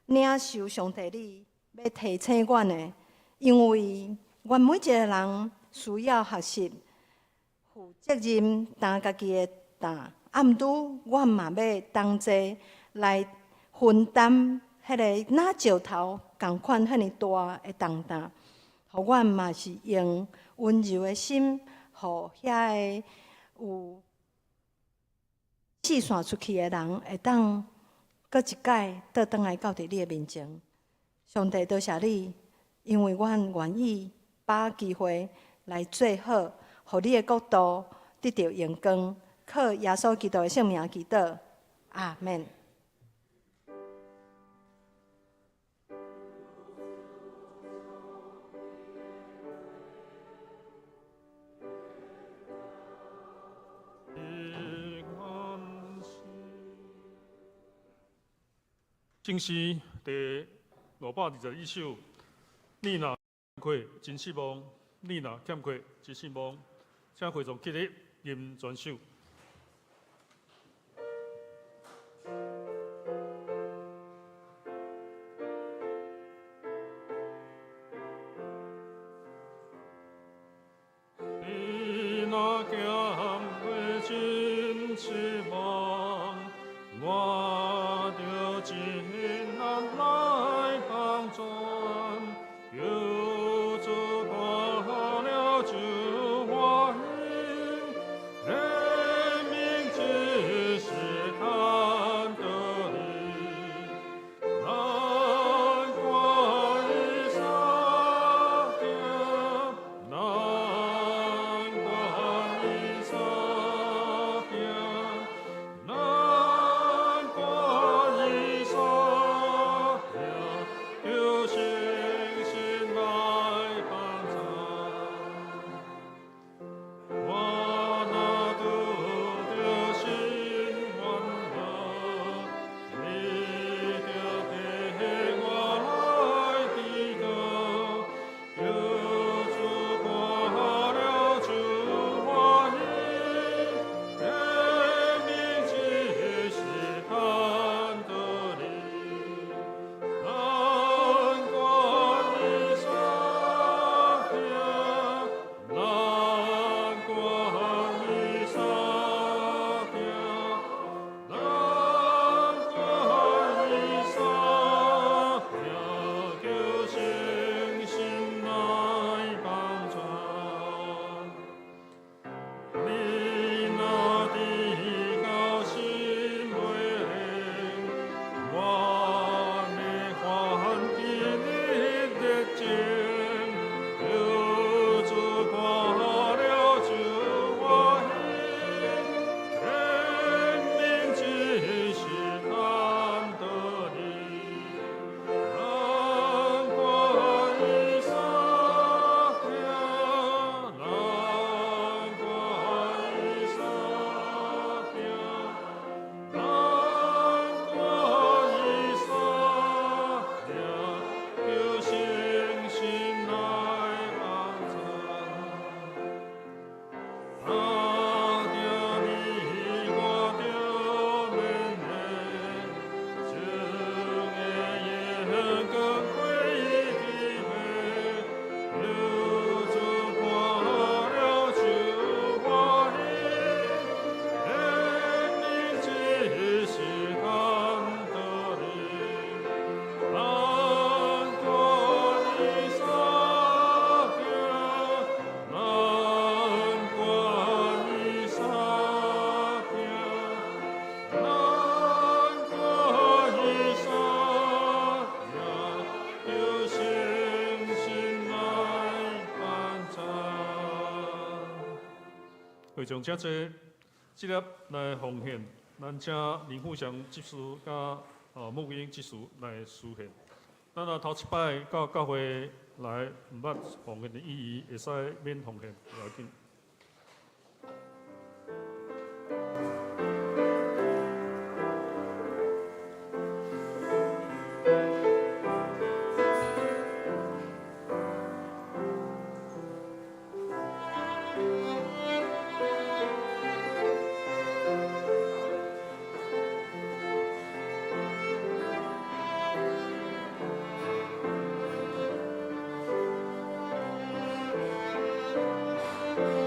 領受上帝你欲提醒阮的，因為阮每一个人需要學習負責任擔家己的擔，啊，毋拄阮嘛欲同齊來分擔彼个若石頭仝款遐爾大的重擔。予阮嘛是用溫柔的心，予遐個有四散出去的人，會當閣一擺倒轉來到佇你的面前。上帝多謝你，因為阮願意把握機會來做好，予你的國度得著榮光。靠耶穌基督的聖名祈禱，阿們。聖詩第521首，你若欠缺真失望，你若欠缺真失望，請會眾起立吟全首。你若欠缺真失望，我著盡力來幫助，求主看了就歡喜，憐憫只是看得你，難關伊所行，難關伊所行，難關伊所行，求信心來幫贊。我若拄著心煩惱，你著替我來祈禱，求主看了就歡喜，憐憫只是看得你，難關伊所行，難關伊所行，難關伊所行，求信心來幫贊。你若至到心袂靈，我的環境熱情，求主看了就歡喜，憐憫只是看得你，難關伊所行，難關伊所行，難關伊所行，求信心來幫贊。打著你我著勉勵，主的榮光歸基地，求主看了就歡喜，憐憫只是看得你，難關伊所行，難關伊所行，難關伊所行，求信心來幫贊。會眾請坐，這粒來奉獻，咱請林富祥執事佮牧英執事來司獻。咱若頭一擺到教會來，毋捌奉獻的意義，會使免奉獻，無要緊。 Thank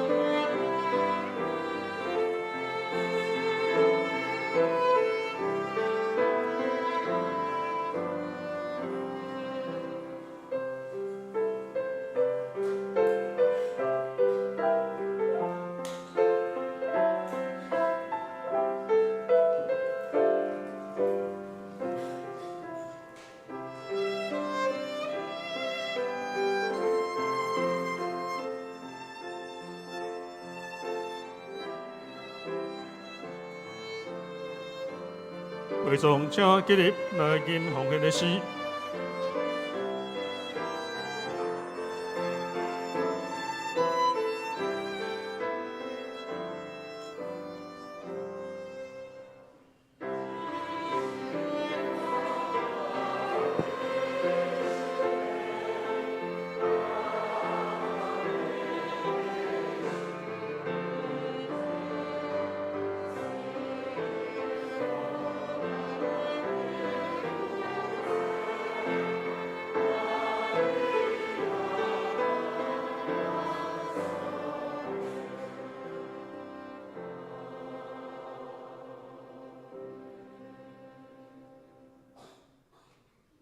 會眾請起立來吟奉獻的詩。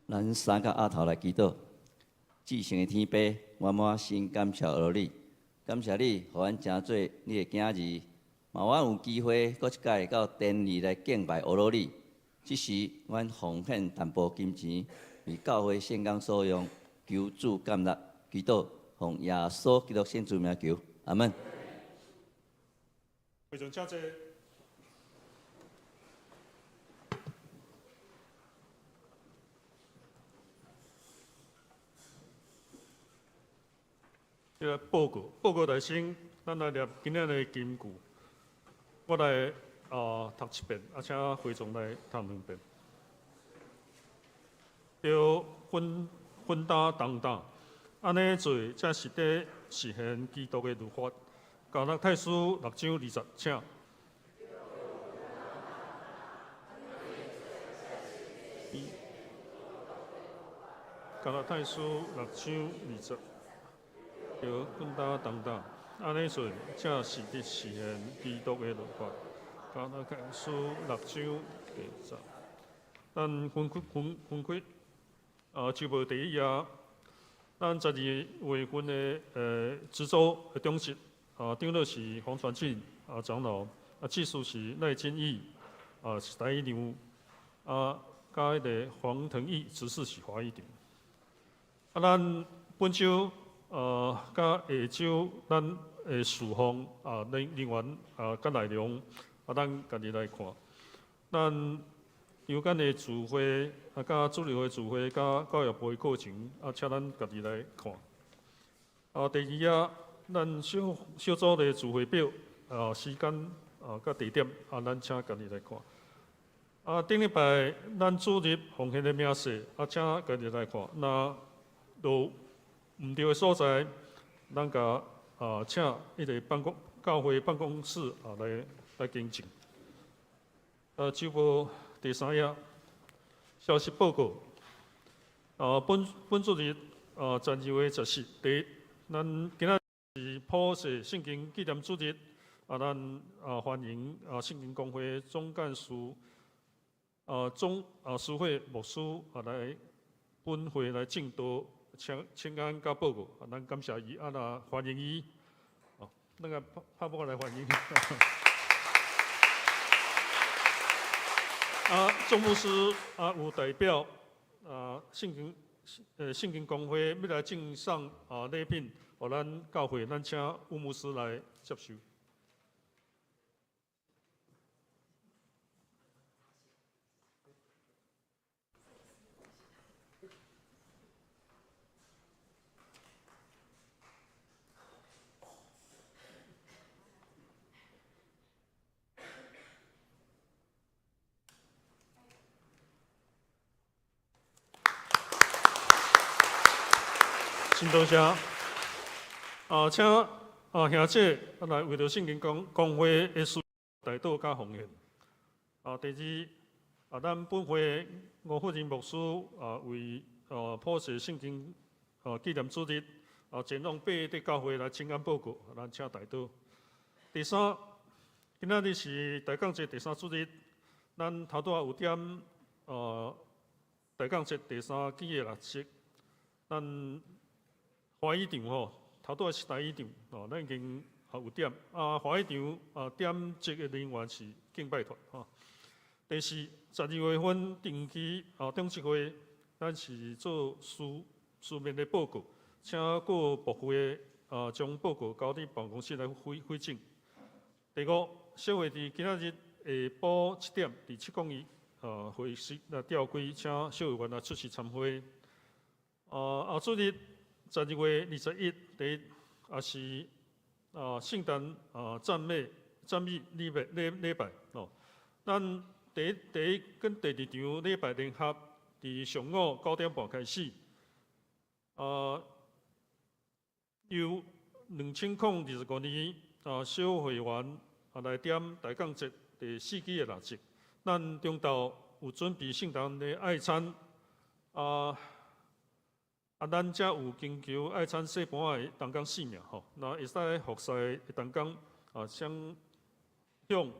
咱三个阿頭來祈禱，至聖的天父，我滿心感謝阿你，感謝你，予阮成做你的囝兒，嘛阮有機會閣一擺到殿裡來敬拜阿羅你。這時，阮奉獻淡薄金錢，為教會聖工所用，求主感納，祈禱奉耶穌基督聖主名求，阿門。會眾請坐。這個報告，報告內先，咱來念今仔日的金句。我來讀一遍，請會眾來讀兩遍。著分分擔同擔，按呢做才是佇實現基督的律法。加拉太書六章二節，請。加拉太書六章二節。著分擔同擔，按呢做才是佇實現基督的律法。加拉太書六章第十。咱分開分分開，週報第一頁，咱12月份的值週的長執，長老是黃傳進長老，執事是賴金義，是台語長，佮彼个黃騰義執事是華語長。咱本週。佮下週咱的事奉人人員佮內容咱家己來看。咱有關的聚會佮主日會聚會佮教育部的課程請咱家己來看。第二頁，咱小小組的聚會表時間佮地點咱請家己來看。頂禮拜咱主日奉獻的明細請家己來看。若有毋對的所在，咱共請彼个辦公教會辦公室來來更正。週報第三頁，消息報告。本本主日12月14，第一，咱今仔是普世聖經紀念主日，咱歡迎聖經公會總幹事總書會牧師來本會來證道。請請安佮報告，咱感謝伊，若歡迎伊，那個拍拍鼓來歡迎。總牧師有代表聖經聖經公會欲來贈送禮品，予咱教會，咱請吳牧師來接受。真多謝！請兄姐來為著聖經公公會的事代禱佮奉獻。第二，咱本會吳富仁牧師為普世聖經紀念主日前往八德教會來請安報告，咱請代禱。第三，今仔日是大降節第三主日，咱頭拄仔有點大降節第三支的蠟燭，咱華語場吼，頭拄仔是台語場吼，咱已經有點華語場點燭的人員是敬拜團吼。第四，12月份定期長執會，咱是做書書面的報告，請各部會將報告交佇辦公室來回回正。第五，小會佇今仔日下晡7點，佇7公里會室來召開，請小會員來出席參會。後主日12月21，第一也是聖誕讚美禮拜哦。咱第一跟第二場禮拜聯合，佇上午9點半開始。由2025年小會員來點大港節第四支的蠟燭。咱中晝有準備聖誕的愛餐，咱遮有請求愛餐洗盤的同工四名吼，那會使服侍的同工請向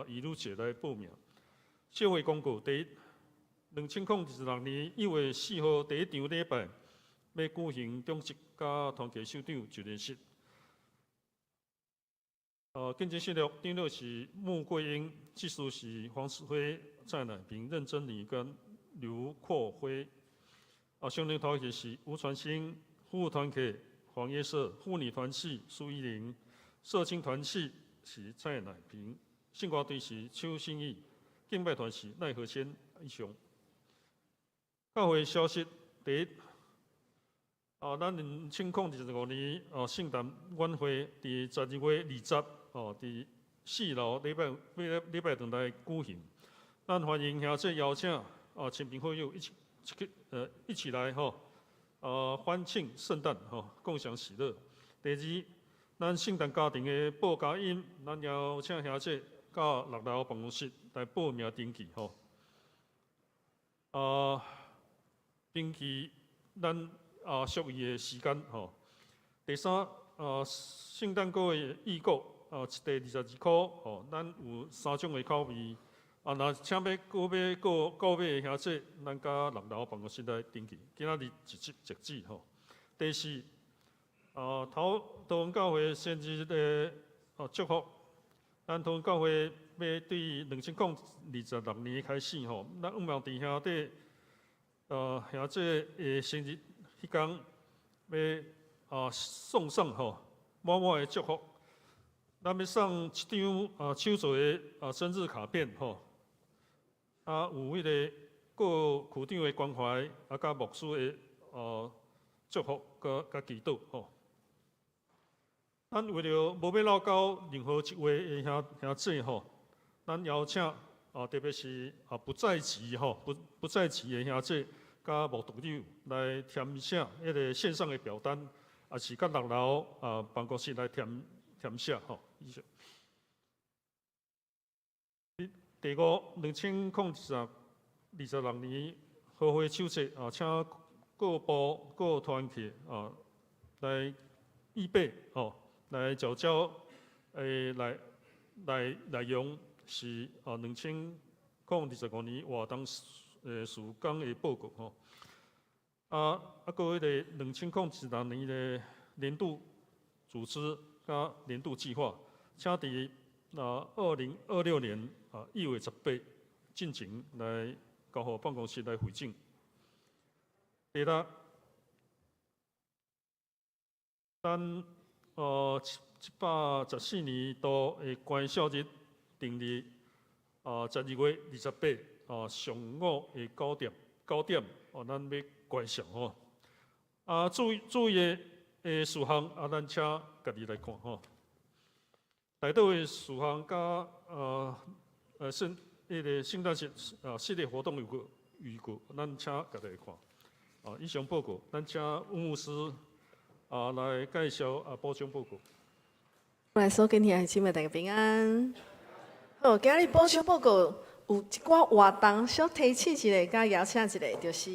怡如姐來報名。小會公告：第一，2026年1月4號第一場禮拜，欲舉行長執佮團契首長就任式。見證信錄長老是穆桂英，執事是黃子輝、蔡乃平、任珍妮跟劉闊輝。少年團契是吳傳興，夫婦團契黃約瑟，婦女團契蘇依玲，社青團契是蔡乃平，聖歌隊是邱新義，敬拜團是賴和謙。以上。教會消息第一，咱2025年聖誕晚會佇12月20哦，佇四樓禮拜堂來舉行。咱歡迎兄弟邀請親朋好友一起來吼，歡慶聖誕吼，共享喜樂。第二，咱聖誕家庭的報佳音，咱邀請兄弟到六樓辦公室來報名登記吼。登記咱屬意的時間吼。第三，聖誕歌的預購，一塊22箍吼，咱有三種的口味。若請欲購買的兄弟，咱佮六樓辦公室來登記。今仔日截止吼。第四，桃園教會生日的祝福，咱桃園教會欲對2026年開始吼，咱向望佇兄弟的生日彼工，欲送上吼滿滿的祝福。咱欲送一張手做的生日卡片吼，有彼个各區長的關懷，佮牧師的祝福佮祈禱吼。咱為著無欲落交任何一位的兄弟吼，咱邀請特別是不在籍吼不在籍的兄弟佮牧督友來填寫彼个線上的表單，抑是佮六樓辦公室來填寫吼。以上。第五，2026年和會秋節請各部各團體來預備吼，來繳交來內容是2025年活動事工的報告吼。閣彼个2026年的年度組織佮年度計劃，請佇2026年1月18進前來交予辦公室來彙整。第六，咱114年度的關孝日定佇12月28上午的9點哦，咱欲關孝吼。注意的事項咱請家己來看吼。代禱的事項佮彼个聖誕節系列活動有個預告，咱請家己來看。以上報告，咱請吳牧師來介紹補充報告。來，所敬兄弟姊妹大家平安。好，今日補充報告有一寡活動，小提醒一下，佮邀請一下，就是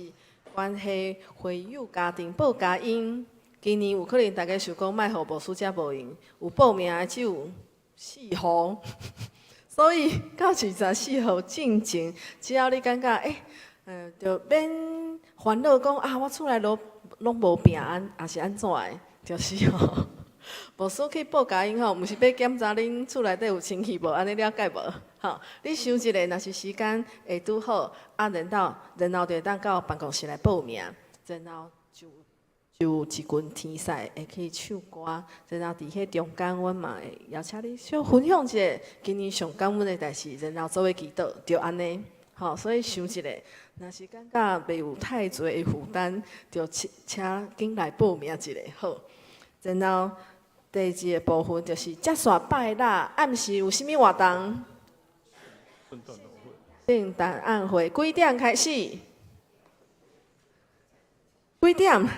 關係會友家庭報佳音。今年有可能大家想講，莫予牧師遮無閒，有報名的只有四戶，所以到24號進前，只要你感覺就免煩惱講啊，我厝內攏無平安，抑是按怎的，就是吼。牧師去報佳音吼，毋是欲檢查恁厝內底有清氣無，按呢了解無？吼，你想一下，若是時間會拄好，然後就會當到辦公室來報名，然後就有一群天使會去唱歌，然後佇彼中間，阮嘛會邀請你小分享一下今年上感恩的代誌，然後做伙祈禱，就按呢。吼，所以想一下，若是感覺袂有太濟的負擔，就請請緊來報名一下好。然後第二個部分就是接續拜六暗時有啥物活動？聖誕晚會幾點開始？幾點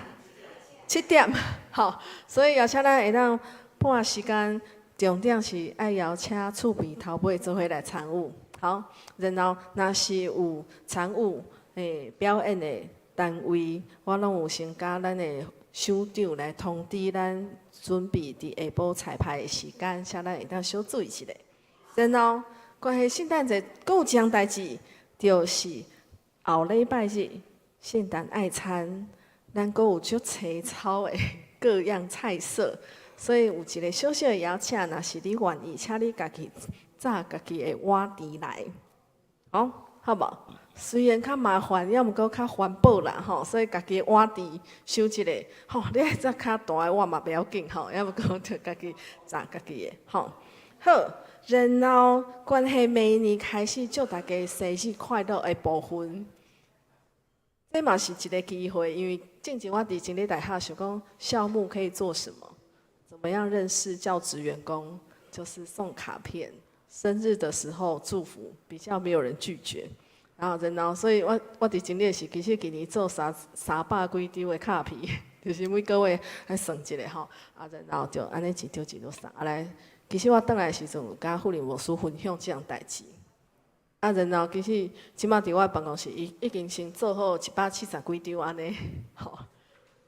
？7點。好，所以邀請咱會當半時間，重點是愛邀請厝邊頭尾做伙來參與。好，然後若是有參與表演的單位，我攏有先佮咱的首長來通知咱準備佇下晡彩排的時間，請咱會當小注意一下。然後關係聖誕節，閣有一項代誌，就是後禮拜日聖誕愛餐，咱閣有足齊操的各樣菜色，所以有一個小小的邀請，若是你願意，請你家己紮家己的碗櫥來，好，好無？雖然較麻煩，猶毋過較環保啦吼，所以家己的碗櫥收一個，吼，你愛紮較大的碗嘛袂要緊吼，猶毋過就家己紮家己的，吼。好，然後關係明年開始祝大家生日快樂的部分，這嘛是一個機會，因為進前我佇真理大學想講校牧可以做什麼？怎麼樣認識教職員工？就是送卡片，生日的時候祝福，比較沒有人拒絕。然後，所以我佇真理是其實今年做300幾張的卡片，就是每個月愛算一個吼，啊，然後就按呢一張一張送。啊來，其實我轉來的時陣有佮富林牧師分享這項代誌。啊，然後其實這馬佇我辦公室，伊已經先做好170幾張按呢，吼，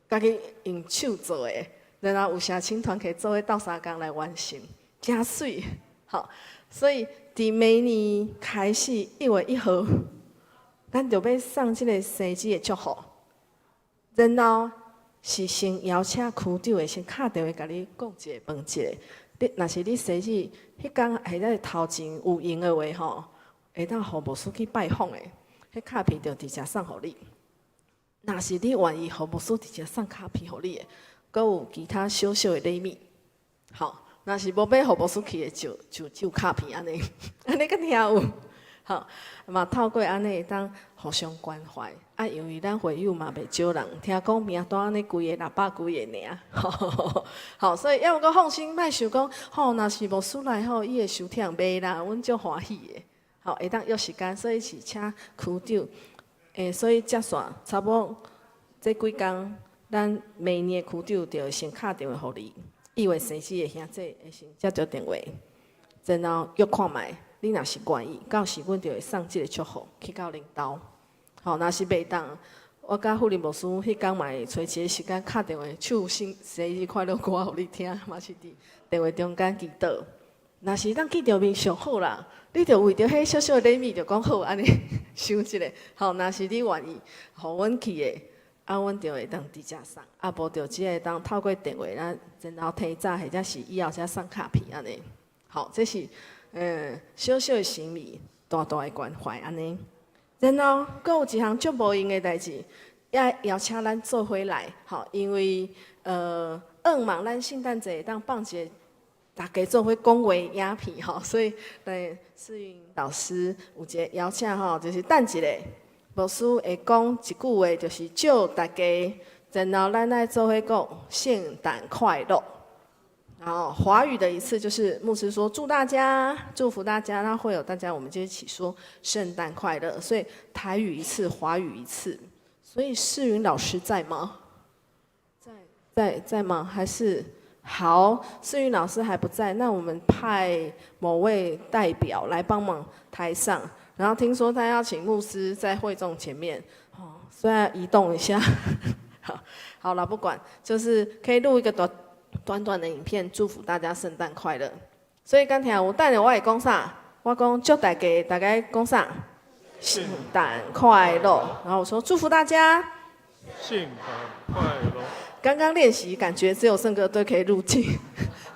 家己用手做的，然後有社青團可以做伙鬥相共來完成，誠媠，吼。所以佇明年開始1月1號，咱就欲送這個生日的祝福，然後是先邀請區長會先敲電話共你講一下問一下。你若是你生日彼工或者頭前有閒的話吼，會當予牧師去拜訪的，彼卡片就直接送予你。若是你願意予牧師直接送卡片予你的，閣有其他小小的禮物。吼，若是無欲予牧師去的，就只有卡片按呢，按呢閣聽有。吼，嘛透過按呢會當互相關懷。啊，因為咱會友嘛袂少人，聽講名單按呢規个600幾个爾。好，所以猶毋過放心，莫想講，吼，若是牧師來吼，伊會傷忝袂啦，阮足歡喜的。吼，會當約時間，所以是請區長。所以接續差不多這幾工，咱明年的區長就會先敲電話予你，1月生日的兄弟會先接著電話，然後約看覓。你若是願意，到時阮就會送這個祝福去到恁兜。吼，若是袂當，我佮富林牧師彼工嘛會揣一個時間敲電話唱新生日快樂歌予你聽，嘛是佇電話中間祈禱。若是當見著面上好啦，你就為著彼小小的禮物就講好按呢想一下。吼，若是你願意，予阮去的，啊，阮就會當直接送，啊，無就只會當透過電話，咱然後提早或者是以後才送卡片按呢。好，這是小小的心意，大大的關懷按呢。然後，閣有一項足無閒的代誌，也邀請咱做伙來，吼，因為向望咱聖誕節會當放一個大家做伙講話影片吼，所以世雲老師有一個邀請吼，就是等一下牧師會講一句話，就是祝大家，然後咱來做伙講聖誕快樂。然後華語的一次就是牧師說祝大家祝福大家，那會有大家我們就一起說聖誕快樂。所以台語一次，華語一次。所以世雲老師在嗎？在在在嗎？還是好？世雲老師還不在，那我們派某位代表來幫忙台上。然後聽說他要請牧師在會眾前面，哦，雖然移動一下，好，好了，不管，就是可以錄一個短短的影片，祝福大家聖誕快樂。所以剛聽有等下我會講啥？我講祝大家，大家講啥？聖誕快樂。然後我說祝福大家。聖誕快樂。剛剛練習，感覺只有聖歌隊可以入鏡，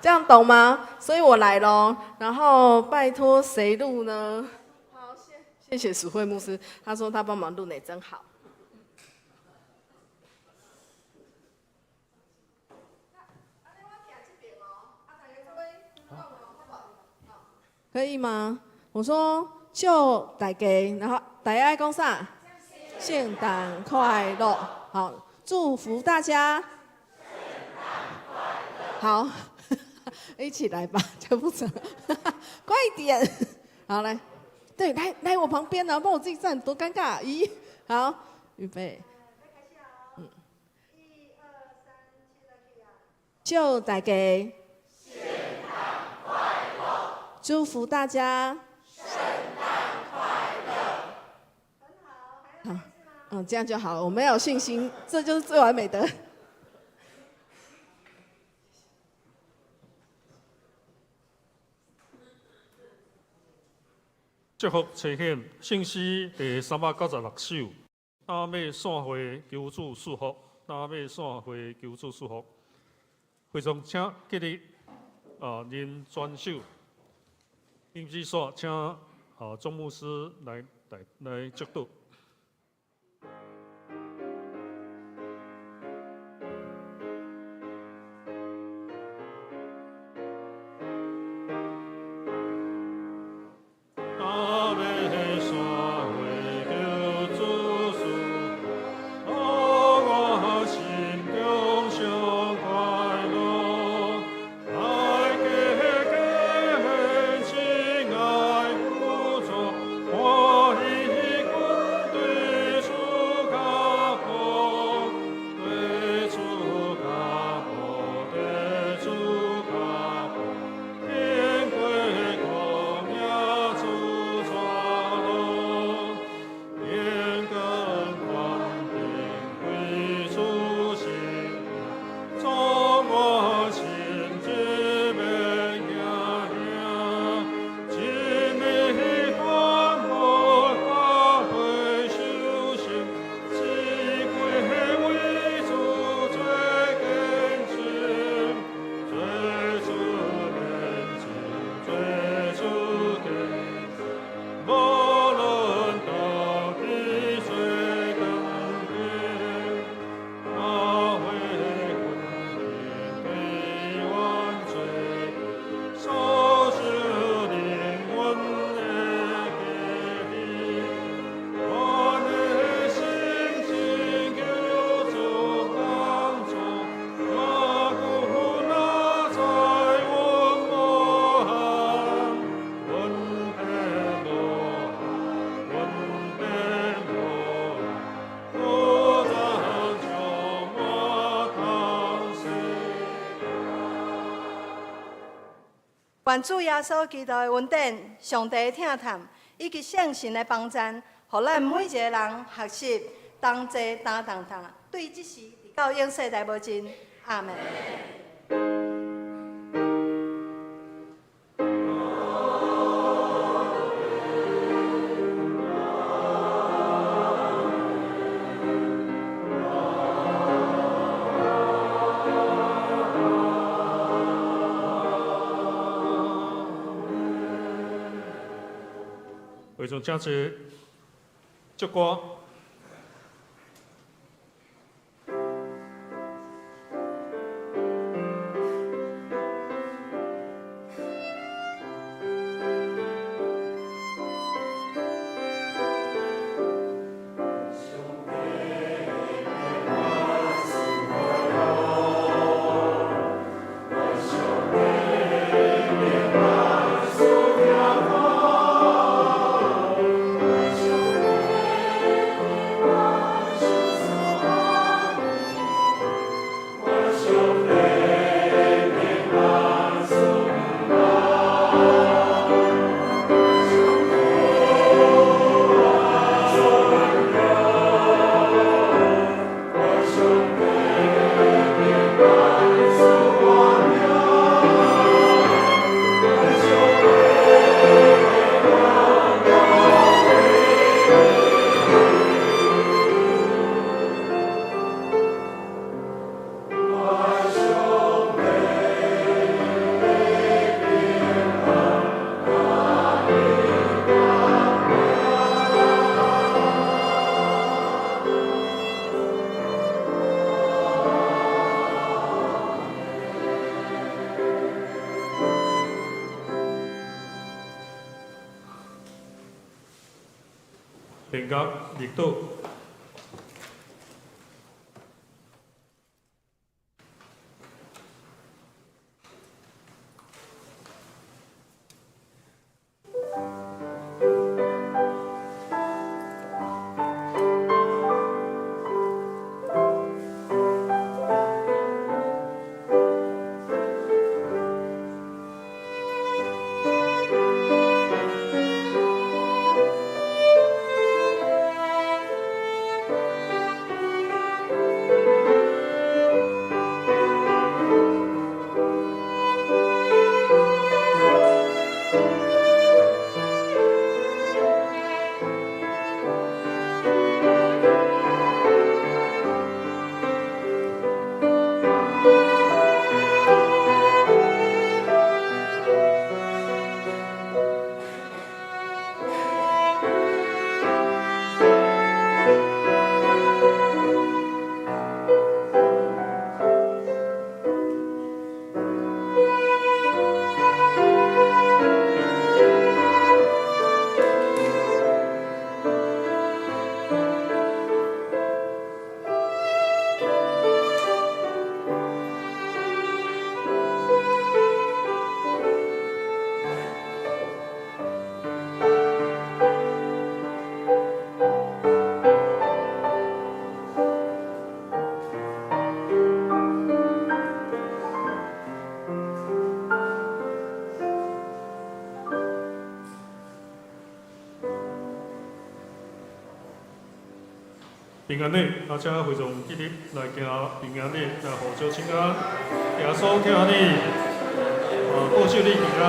這樣懂嗎？所以我來咯。然後拜託誰錄呢？好，謝謝淑慧牧師，他說他幫忙錄呢，真好。可以嗎？我說就大家，然後大家愛講啥？聖誕快樂！好，祝福大家。好，一起來吧，就不成，快點。好來，對，來來我旁邊啊，不然我自己站多尷尬。咦，好，預備。嗯，祝大家聖誕快樂，祝福大家聖誕快樂。好，嗯，這樣就好了。我沒有信心，這就是最完美的。祝福齊獻聖詩第396首，打馬散會求主賜福，打馬散會求主賜福。會眾請起立，啊，認專守。林志碩請啊總牧師來來來祝禱。願主耶穌基督的恩典、上帝的疼痛以及聖神的幫贊，予咱每一个人學習同齊擔重擔，對這時直到永世代無盡。阿門。會眾請坐，祝歌。弦樂綠島。平安禮，大家非常起立來行平安禮，來互相請安，耶穌疼你，保守你平安。